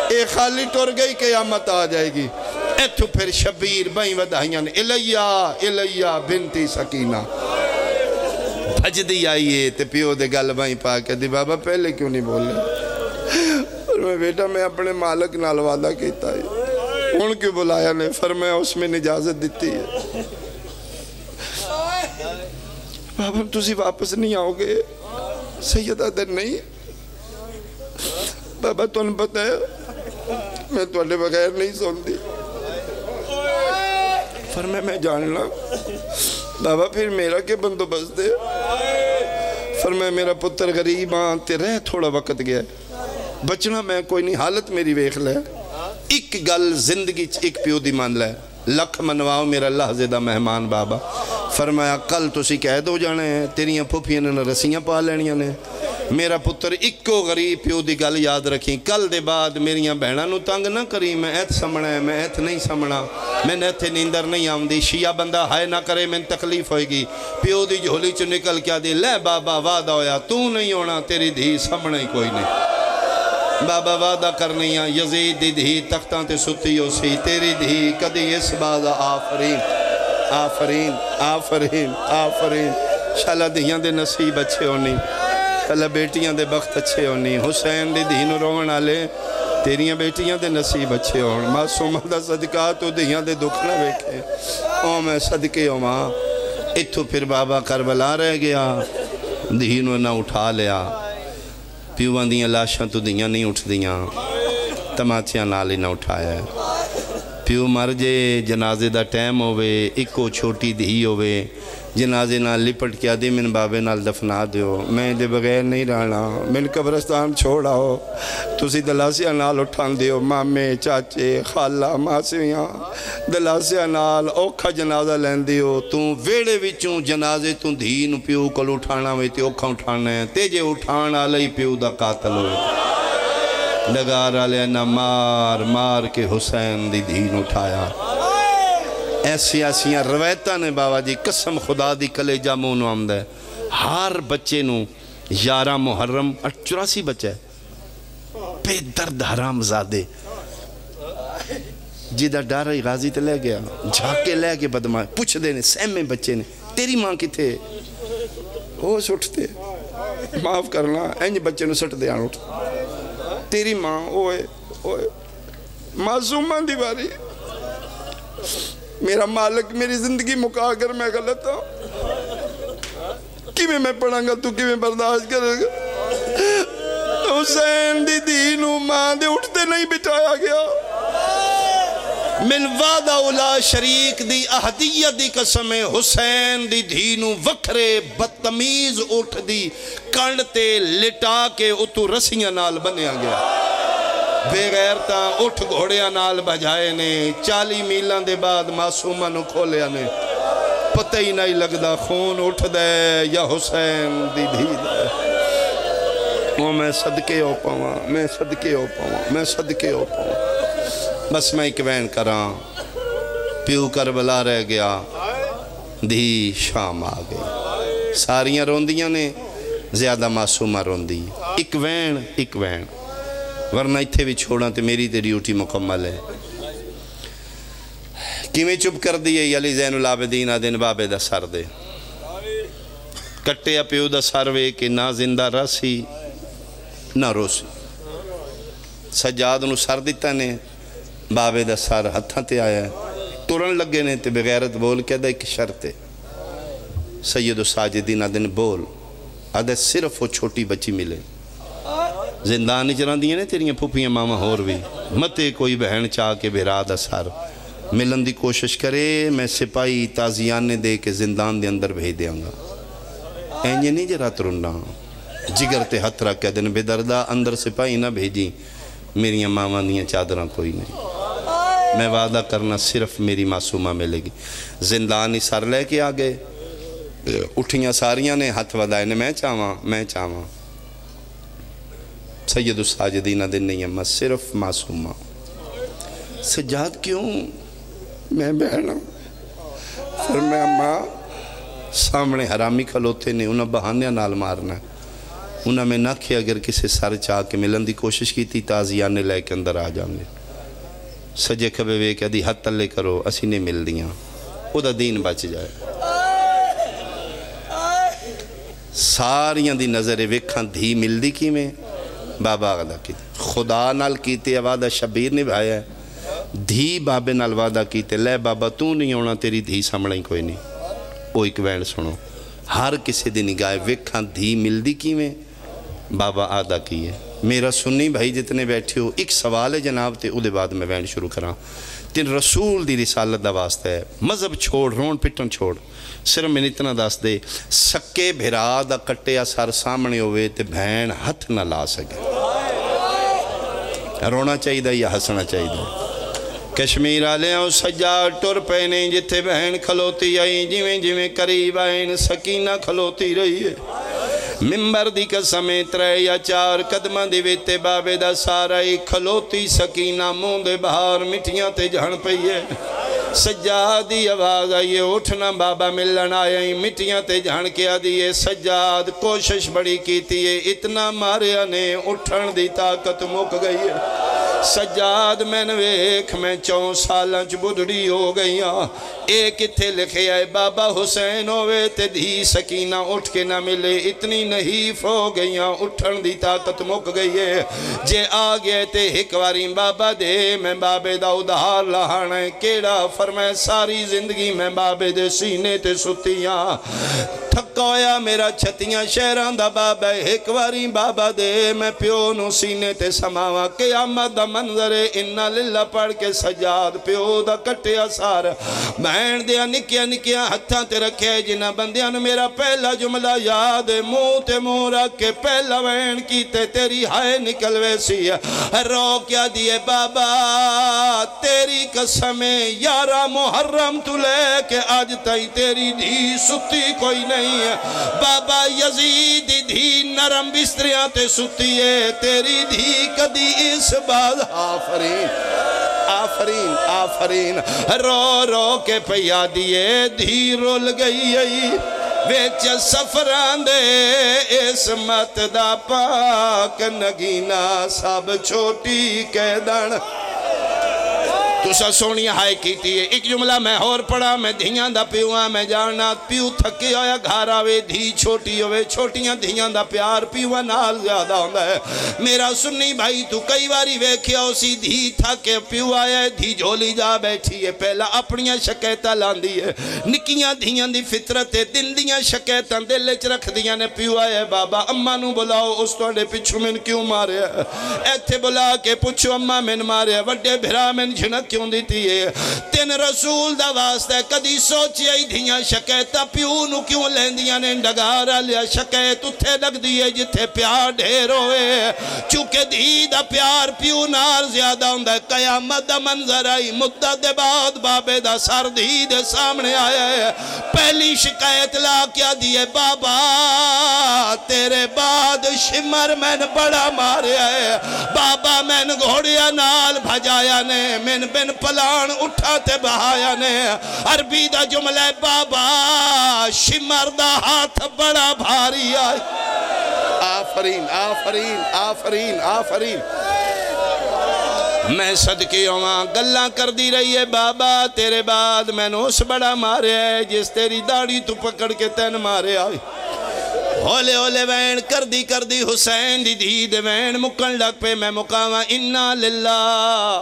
اے خالی ٹر گئی، قیامت آ جائے گی۔ اتھوں پھر شبیر بائیں ودھائیاں نے، الیا، الیا بنتی سکینہ۔ بھجدی آئی ہے تے پیو دے گل بائیں پا کے دی، بابا پہلے کیوں نہیں بولے؟ فرمایا، بیٹا میں اپنے مالک نال وعدہ کیتا ہے، ہن کیوں بلایا نے؟ فرمایا، اس میں اجازت دیتی ہے۔ بابا تسی واپس نہیں آؤ گے؟ سید آدھے نہیں۔ بابا تانوں پتہ ہے میں تہاڈے بغیر نہیں سوندی۔ فرمایا میں جاننا۔ بابا پھر میرا کیا بندوبست ہے؟ فرمایا میرا پتر غریب ہاں تے رہ تھوڑا وقت گیا ہے۔ بچنا میں کوئی نہیں، حالت میری ویکھ لے۔ ایک گل زندگی چ ایک پیو دی من لے، لکھ منواؤ میرا لحظے دا مہمان بابا۔ فرمایا کل تسی قید ہو جانا ہے، تیریاں پھوپھیاں نے رسیاں پا لینیاں نے۔ میرا پتر اکو غریب پیو دی گل یاد رکھیں، کل دے بعد میریاں بہناں نو تنگ نہ کریں، میں ایتھ سمنا ہے، میں ایتھ نہیں سمنا، میں ایتھے نیندر نہیں آوندی، شیعہ بندہ ہائے نہ کرے، میں تکلیف ہوئے گی۔ پیو دی جھولی چ نکل کے آدھی، لے بابا وعدہ ہویا، تو نہیں ہونا، تیری دھی سمنا ہی کوئی نہیں۔ بابا وعدہ کرنی آ، یزید دی دھی تختاں تے ستی ہو سی، تیری دھی کدی اس باز آ، آفرین، آفرین، آفرین، آفرین۔ شالا دھیاں دے نصیب اچھے ہونی، شالا بیٹیاں دے بخت اچھے ہونی۔ حسین دی دھی نو روون آلے، تیریاں بیٹیاں دے نصیب اچھے ہون۔ معصومہ دا صدقہ تو دھیاں دے دکھ نہ ویکھے۔ او میں صدقے ہوواں۔ اتھوں پھر بابا کربلا رہ گیا، دھی نو نہ اٹھا لیا۔ پیواں دیاں لاشاں تو دھیاں نہیں اٹھدیاں، تماچیاں نال ہی نہ اٹھایا۔ پیو مر جے، جنازے دا ٹائم ہووے، اکو چھوٹی دھی ہووے، جنازے نال لپٹ کے آدھی، مین بابے نال دفنا دیو، میں دے بغیر نہیں رہنا، مین قبرستان چھوڑ آؤ۔ تسی دلاسیاں نال اٹھان دیو، مامے، چاچے، خالہ، ماسیاں، دلاسیاں نال اوکھا جنازہ لیندے ہو۔ توں ویڑے وچوں جنازے توں دھی نو پیو کول اٹھانا وے تے اوکھا اٹھانا ہے، تے جے اٹھان آلا ہی پیو دا قاتل ہوئے۔ ڈگار آلے نہ مار مار کے حسین دی دھی نو اٹھایا۔ ایسیاں ایسیاں روایتاں نے بابا جی، قسم خدا دی کلیجہ منہ نو آمدا ہے۔ ہر بچے نو یارہ محرم، اٹھ، چوراسی بچہ ہے، بے درد حرام زادے، جدا ڈر ہی غازی تے لے گیا، جھاکے لے کے بدماش پچھدے نے، سہمے بچے نے، تیری ماں کتھے؟ ہوش اٹھتے، معاف کرنا، انج بچے نو سٹ دے آن اٹھ۔ تیری ماں، اوئے، اوئے، معصوماں دی واری۔ میرا مالک، میری زندگی مکا کر میں غلط ہاں۔ کیویں میں پڑھاں گا، تو کیویں برداشت کرے گا؟ حسین دی دھی نو ماں دے اٹھتے نہیں بٹھایا گیا۔ من وعدہ لا شریک دی احدیت دی قسم ہے، حسین دی دھی نو وکھرے بدتمیز اٹھ دی کنڈ تے لٹا کے اتوں رسیاں نال بنیا گیا۔ بے غیرتاں اٹھ گھوڑیاں نال بھجائے نے، چالی میلاں دے بعد معصوماں نو کھولیا نے۔ پتہ ہی نہیں لگدا خون اٹھدا ہے یا حسین دی دھی دا ہے۔ او میں صدقے ہو پاواں، میں صدقے ہو پاواں، میں صدقے ہو پاواں۔ بس میں ایک وین کراں، پیو کربلا رہ گیا، دھی شام آ گئی۔ ساریاں روندیاں نے، زیادہ معصومہ روندی۔ اک وین، اک وین۔ ورنہ اتھے بھی چھوڑاں تے میری تے ڈیوٹی مکمل ہے۔ کیویں چپ کر دیے؟ علی زین العابدین آدھے نے بابے دا سر دے۔ کٹیا پیو دا سر وے کہ نہ زندہ رہسی، نہ روسی۔ سجاد نو سر دتا نے، بابے دا سر ہتھاں تے آیا ہے۔ ترن لگے نے تے بغیرت بول کے آدھا، "ایک شرط ہے۔" سید الساجدین آدھے نے، "بول۔" آدھا، "صرف وہ چھوٹی بچی ملے۔" زندان وچ رہندیاں نے تیریاں پھوپھیاں ماواں ہور وی، متے کوئی بہن چاہ کے بھرا دا سر ملن دی کوشش کرے، میں سپاہی تازیانے دے کے زندان دے اندر بھیج دیاں گا۔ اینجے نہیں جے رات رنا۔ جگر تے ہتھ رکھ کے آدھے نے، "بے دردا، اندر سپاہی نہ بھیجی، میریاں ماواں دیاں چادراں کوئی نہیں۔" میں وعدہ کرنا، صرف میری معصومہ ملے گی۔ زندان ہی سر لے کے آ گئے، اٹھیاں ساریاں نے ہتھ ودائے نے، "میں چاہواں، میں چاہواں۔" سید الساجدین آدھے، "نہیں اماں، صرف معصومہ۔" سجاد، "کیوں؟ میں بہن ہاں۔" فرمایا، "ماں، سامنے حرامی کھلوتے نے، انہاں بہانیاں نال مارنا ہے۔ انہاں میں نہ کھے، اگر کسے سر چا کے ملن دی کوشش کیتی، تازیانے لے کے اندر آ جاؤں گے۔" سجے کھبے ویکھ کے آدھی، "ہتھ تلے کرو، اسی نہیں ملدیاں۔" او دا دین بچ جائے۔ ساریاں دی نظر ہے، ویکھاں دھی ملدی کیویں؟ بابا آخدا کیتے، خدا نال کیتے وعدہ شبیر نبھایا ہے۔ دھی بابے نال وعدہ کیتے، "لے بابا، توں نہیں آنا، تیری دھی سامنے ہی کوئی نہیں۔" او ایک وین سنو، ہر کسے دی نگاہ ہے، ویکھاں دھی ملدی کیویں؟ بابا آدھا کی ہے؟ میرا سنی بھائی جتنے بیٹھے ہو، ایک سوال ہے جناب، تے اودے بعد میں وین شروع کراں۔ تین رسول دی رسالت دا واسطہ ہے، مذہب چھوڑ، رون پٹن چھوڑ، صرف میں اتنا دس دے، سکے بھرا دا کٹیا سر سامنے ہوئے تے بہن ہتھ نہ لا سکے۔ رونا چاہیے یا ہسنا چاہیے؟ کشمیر آلیاں، او سجاد ٹر پئے نے، جتھے بہن کھلوتی آئی، جویں جویں قریب آئے نے، سکینہ کھلوتی رہی ہے۔ ممبر دی قسم ہے، ترے یا چار قدماں دی وچ تے بابے دا سارا ہی کھلوتی سکینہ منہ دے باہر مٹیاں تے جھڑ پئی ہے۔ سجاد دی آواز آئی ہے، "اٹھ نا بابا، ملن آیا ہی۔" مٹیاں تے جھڑ کے آدھی ہے، "سجاد، کوشش بڑی کیتی ہے، اتنا ماریا نے، اٹھن دی طاقت مک گئی ہے۔" سجاد، مین ویکھ، میں چون سالاں چ بڈھڑی ہو گئی ہاں۔ اے کتھے لکھیا ہے؟ بابا حسین ہووے تے دھی سکینہ اٹھ کے نہ ملے، اتنی نحیف ہو گئیاں، اٹھن دی طاقت مک گئی ہے۔ جے آ گئے تے ہک واری بابا دے، میں بابے دا ادھار لہانا ہے۔ کیڑا؟ فرمائے، ساری زندگی میں بابے دے سینے تے ستی ہاں۔ تھکا ہویا میرا چھتیاں شہراں دا بابا ہے، ہک واری بابا دے، میں پیو نو سینے تے سماواں۔ قیامت دا منظر ہے، انا للہ پڑھ کے سجاد پیو دا کٹیا سر بہن دیاں نکیاں نکیاں ہتھاں تے رکھے۔ جنہاں بندیاں نوں میرا پہلا جملہ یاد ہے، منہ تے منہ رکھ کے پہلا وین کیتے، تیری ہائے نکل ویسی۔ رو کے آدھی ہے، بابا تیری قسم ہے، یارہ محرم تو لے کے اج تائیں تیری دھی ستی کوئی نہیں۔ بابا یزید دی دھی نرم بستریاں تے ستی ہے، تیری دھی کدی اس باز۔ آفرین، آفرین، آفرین۔ رو رو کے پیا دیے، دھی رول گئی ہے وچ سفراں دے، عصمت دا پاک نگینہ سب چھوٹی قیدن۔ تساں سوہنی ہائے کیتی ہے۔ ایک جملہ میں ہور پڑھا، میں دھیاں دا پیو ہاں، میں جاننا پیو تھکیا ہویا گھر آوے، دھی چھوٹی ہووے، چھوٹیاں دھیاں دا پیار پیواں نال زیادہ ہوندا ہے۔ میرا سنی بھائی تو کئی واری ویکھیا ہوسی، دھی تھک کے پیو آیا ہے، دھی جھولی جا بیٹھی ہے، پہلا اپنیاں شکایتاں لاندی ہے۔ نکیاں دھیاں دی فطرت ہے، دن دیاں شکایتاں دل اچ رکھدیاں نے۔ پیو آیا ہے، بابا اماں نو بلاؤ، اس تہاڈے پچھوں مین کیوں ماریا ہے؟ ایتھے بلا کے پچھو، اماں مین ماریا، وڈے بھرا مین جھنک کیوں دتی ہے؟ تین رسول دا واسطہ ہے، کدی سوچیا ہی دھیاں شکایتاں پیو نو کیوں لیندیاں نے؟ ڈگار آلیا، شکایت اتھے لگدی ہے جتھے پیار ڈھیر ہوئے، چونکہ دھی دا پیار پیو نال زیادہ ہوندا ہے۔ قیامت دا منظر آئی، مدت دے بعد بابے دا سر دھی دے سامنے آیا ہے۔ پہلی شکایت لا کے آدھی ہے، بابا تیرے بعد شمر مین بڑا ماریا ہے، بابا مین گھوڑیاں نال بھجایا نے، مین بن پلان اٹھاں تے بہایا نے۔ عربی دا جملہ ہے، بابا شمر دا ہاتھ بڑا بھاری آئی۔ آفرین، آفرین، آفرین، آفرین۔ میں صدقے ہوواں، گلاں کردی رہی ہے، بابا تیرے بعد مینوں اس بڑا ماریا ہے جس تیری داڑھی تو پکڑ کے تین ماریا۔ ہولے ہولے وین کردی کردی حسین دی دھی دے وین مکن لگ پے۔ میں مکاواں، انا للہ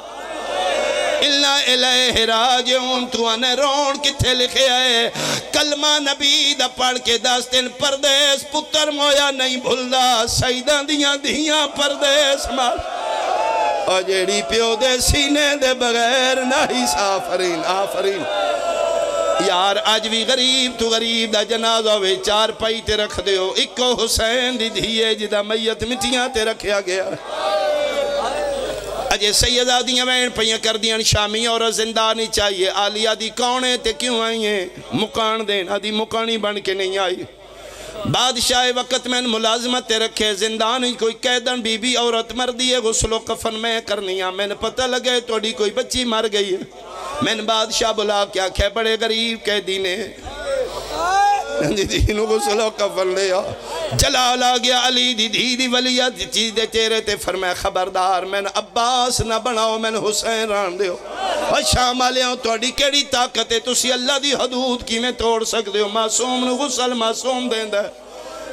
انا الیہ راجعون۔ تو آنے رون کتھے لکھیا ہے؟ کلمہ نبی دا پڑھ کے دس، تین پردیس پتر مویا نہیں بھلدا، سیداں دیاں دھیاں پردیس مار۔ او جیڑی پیو دے سینے دے بغیر نہیں سا۔ آفرین، آفرین۔ یار، اج وی غریب تو غریب دا جنازہ ہووے، چارپائی تے رکھ دیو، اکو حسین دی دھی ہے جدا میت مٹیاں تے رکھیا گیا۔ اجے سیدہ دیاں وین پئیاں کردیاں، شامی عورت زندان اچ آئی ہے، عالیہ دی کون ہے تے کیوں آئی ہے؟ مکان دین، آدھی مکانی بن کے نہیں آئی۔ بادشاہ وقت میں ملازمت تے رکھے، زندان وچ کوئی قیدن بی بی عورت مردی ہے، غسل و کفن میں کرنی آ، میں پتہ لگے تہاڈی کوئی بچی مر گئی ہے۔ میں بادشاہ بلا کے آکھیا، بڑے غریب قیدی نے، جی، جی، انہوں غسل و کفن دے آ۔ جلال آ گیا، علی دی دھی دی ولیت چیز دے چہرے تے فرمایا، خبردار، میں عباس نہ بناؤ، میں حسین رہن دیو۔ او شام آلیاں، تہاڈی کیڑی طاقت ہے؟ تسی اللہ دی حدود کیویں توڑ سکدے ہو؟ معصوم نو غسل معصوم دیندا ہے،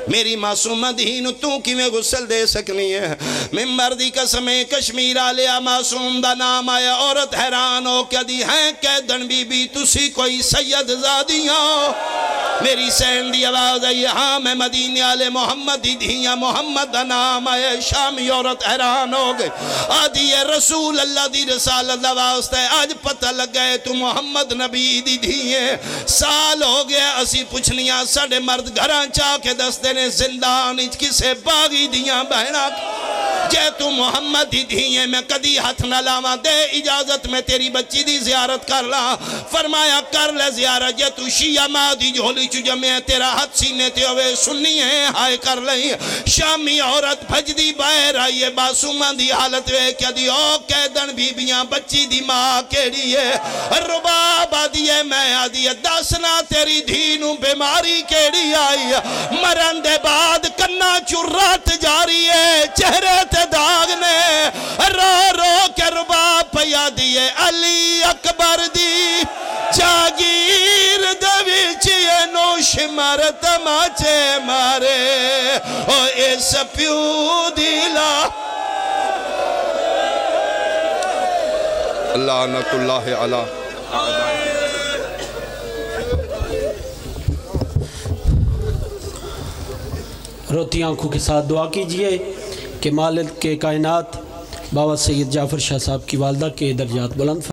میری معصومہ دھی نو توں کیویں غسل دے سکنی ہے؟ ممبر دی قسم ہے، کشمیر آلیا، معصوم دا نام آیا، عورت حیران ہو کے آدھی، ہیں قیدن بی بی، تسی کوئی سید زادیاں ہو؟ میری سین دی آواز آئی، ہاں، میں مدینے آلے محمد دی دھی آں۔ محمد دا نام آیا، شامی عورت حیران ہو گئی۔ آدھی ہے، رسول اللہ دی رسالت دا واسطہ ہے، اج پتہ لگا ہے تو محمد نبی دی دھی ہے۔ سال ہو گیا اسی پچھنیاں، ساڈے مرد گھراں چا کے دسدے نے، زندان اچ کسے باغی دیاں بہناں، جے تو محمد دی دھی ہے، میں کدی ہتھ نہ لاواں، دے اجازت میں تیری بچی دی زیارت کر لاں۔ فرمایا، کر لے زیارت، جے تو شیعہ ماں دی جھولی چ جمے، تیرا ہتھ سینے تے ہوئے، سنی ہے، ہائے کر لیں۔ شامی عورت بھجدی باہر آئی ہے، معصومہ دی حالت ویکھ کے آدھی، او قیدن بی بیاں، بچی دی ماں کیڑی ہے؟ رباب آدھی ہے، میں۔ آدھی ہے، دس نا تیری دھی نو بیماری کیڑی آئی ہے؟ مرن دے بعد کنا چ رت جاری ہے، چہرے تے داغ نے، رو رو کے رباب پیا دیے، علی اکبر دی جاگیر دے وچ اینو شمر تماچے مارے، او اس پیو دی لا۔ لعنت اللہ علی۔ روتی آنکھوں کے ساتھ دعا کیجیے کہ مالک کائنات بابا سید جعفر شاہ صاحب کی والدہ کے درجات بلند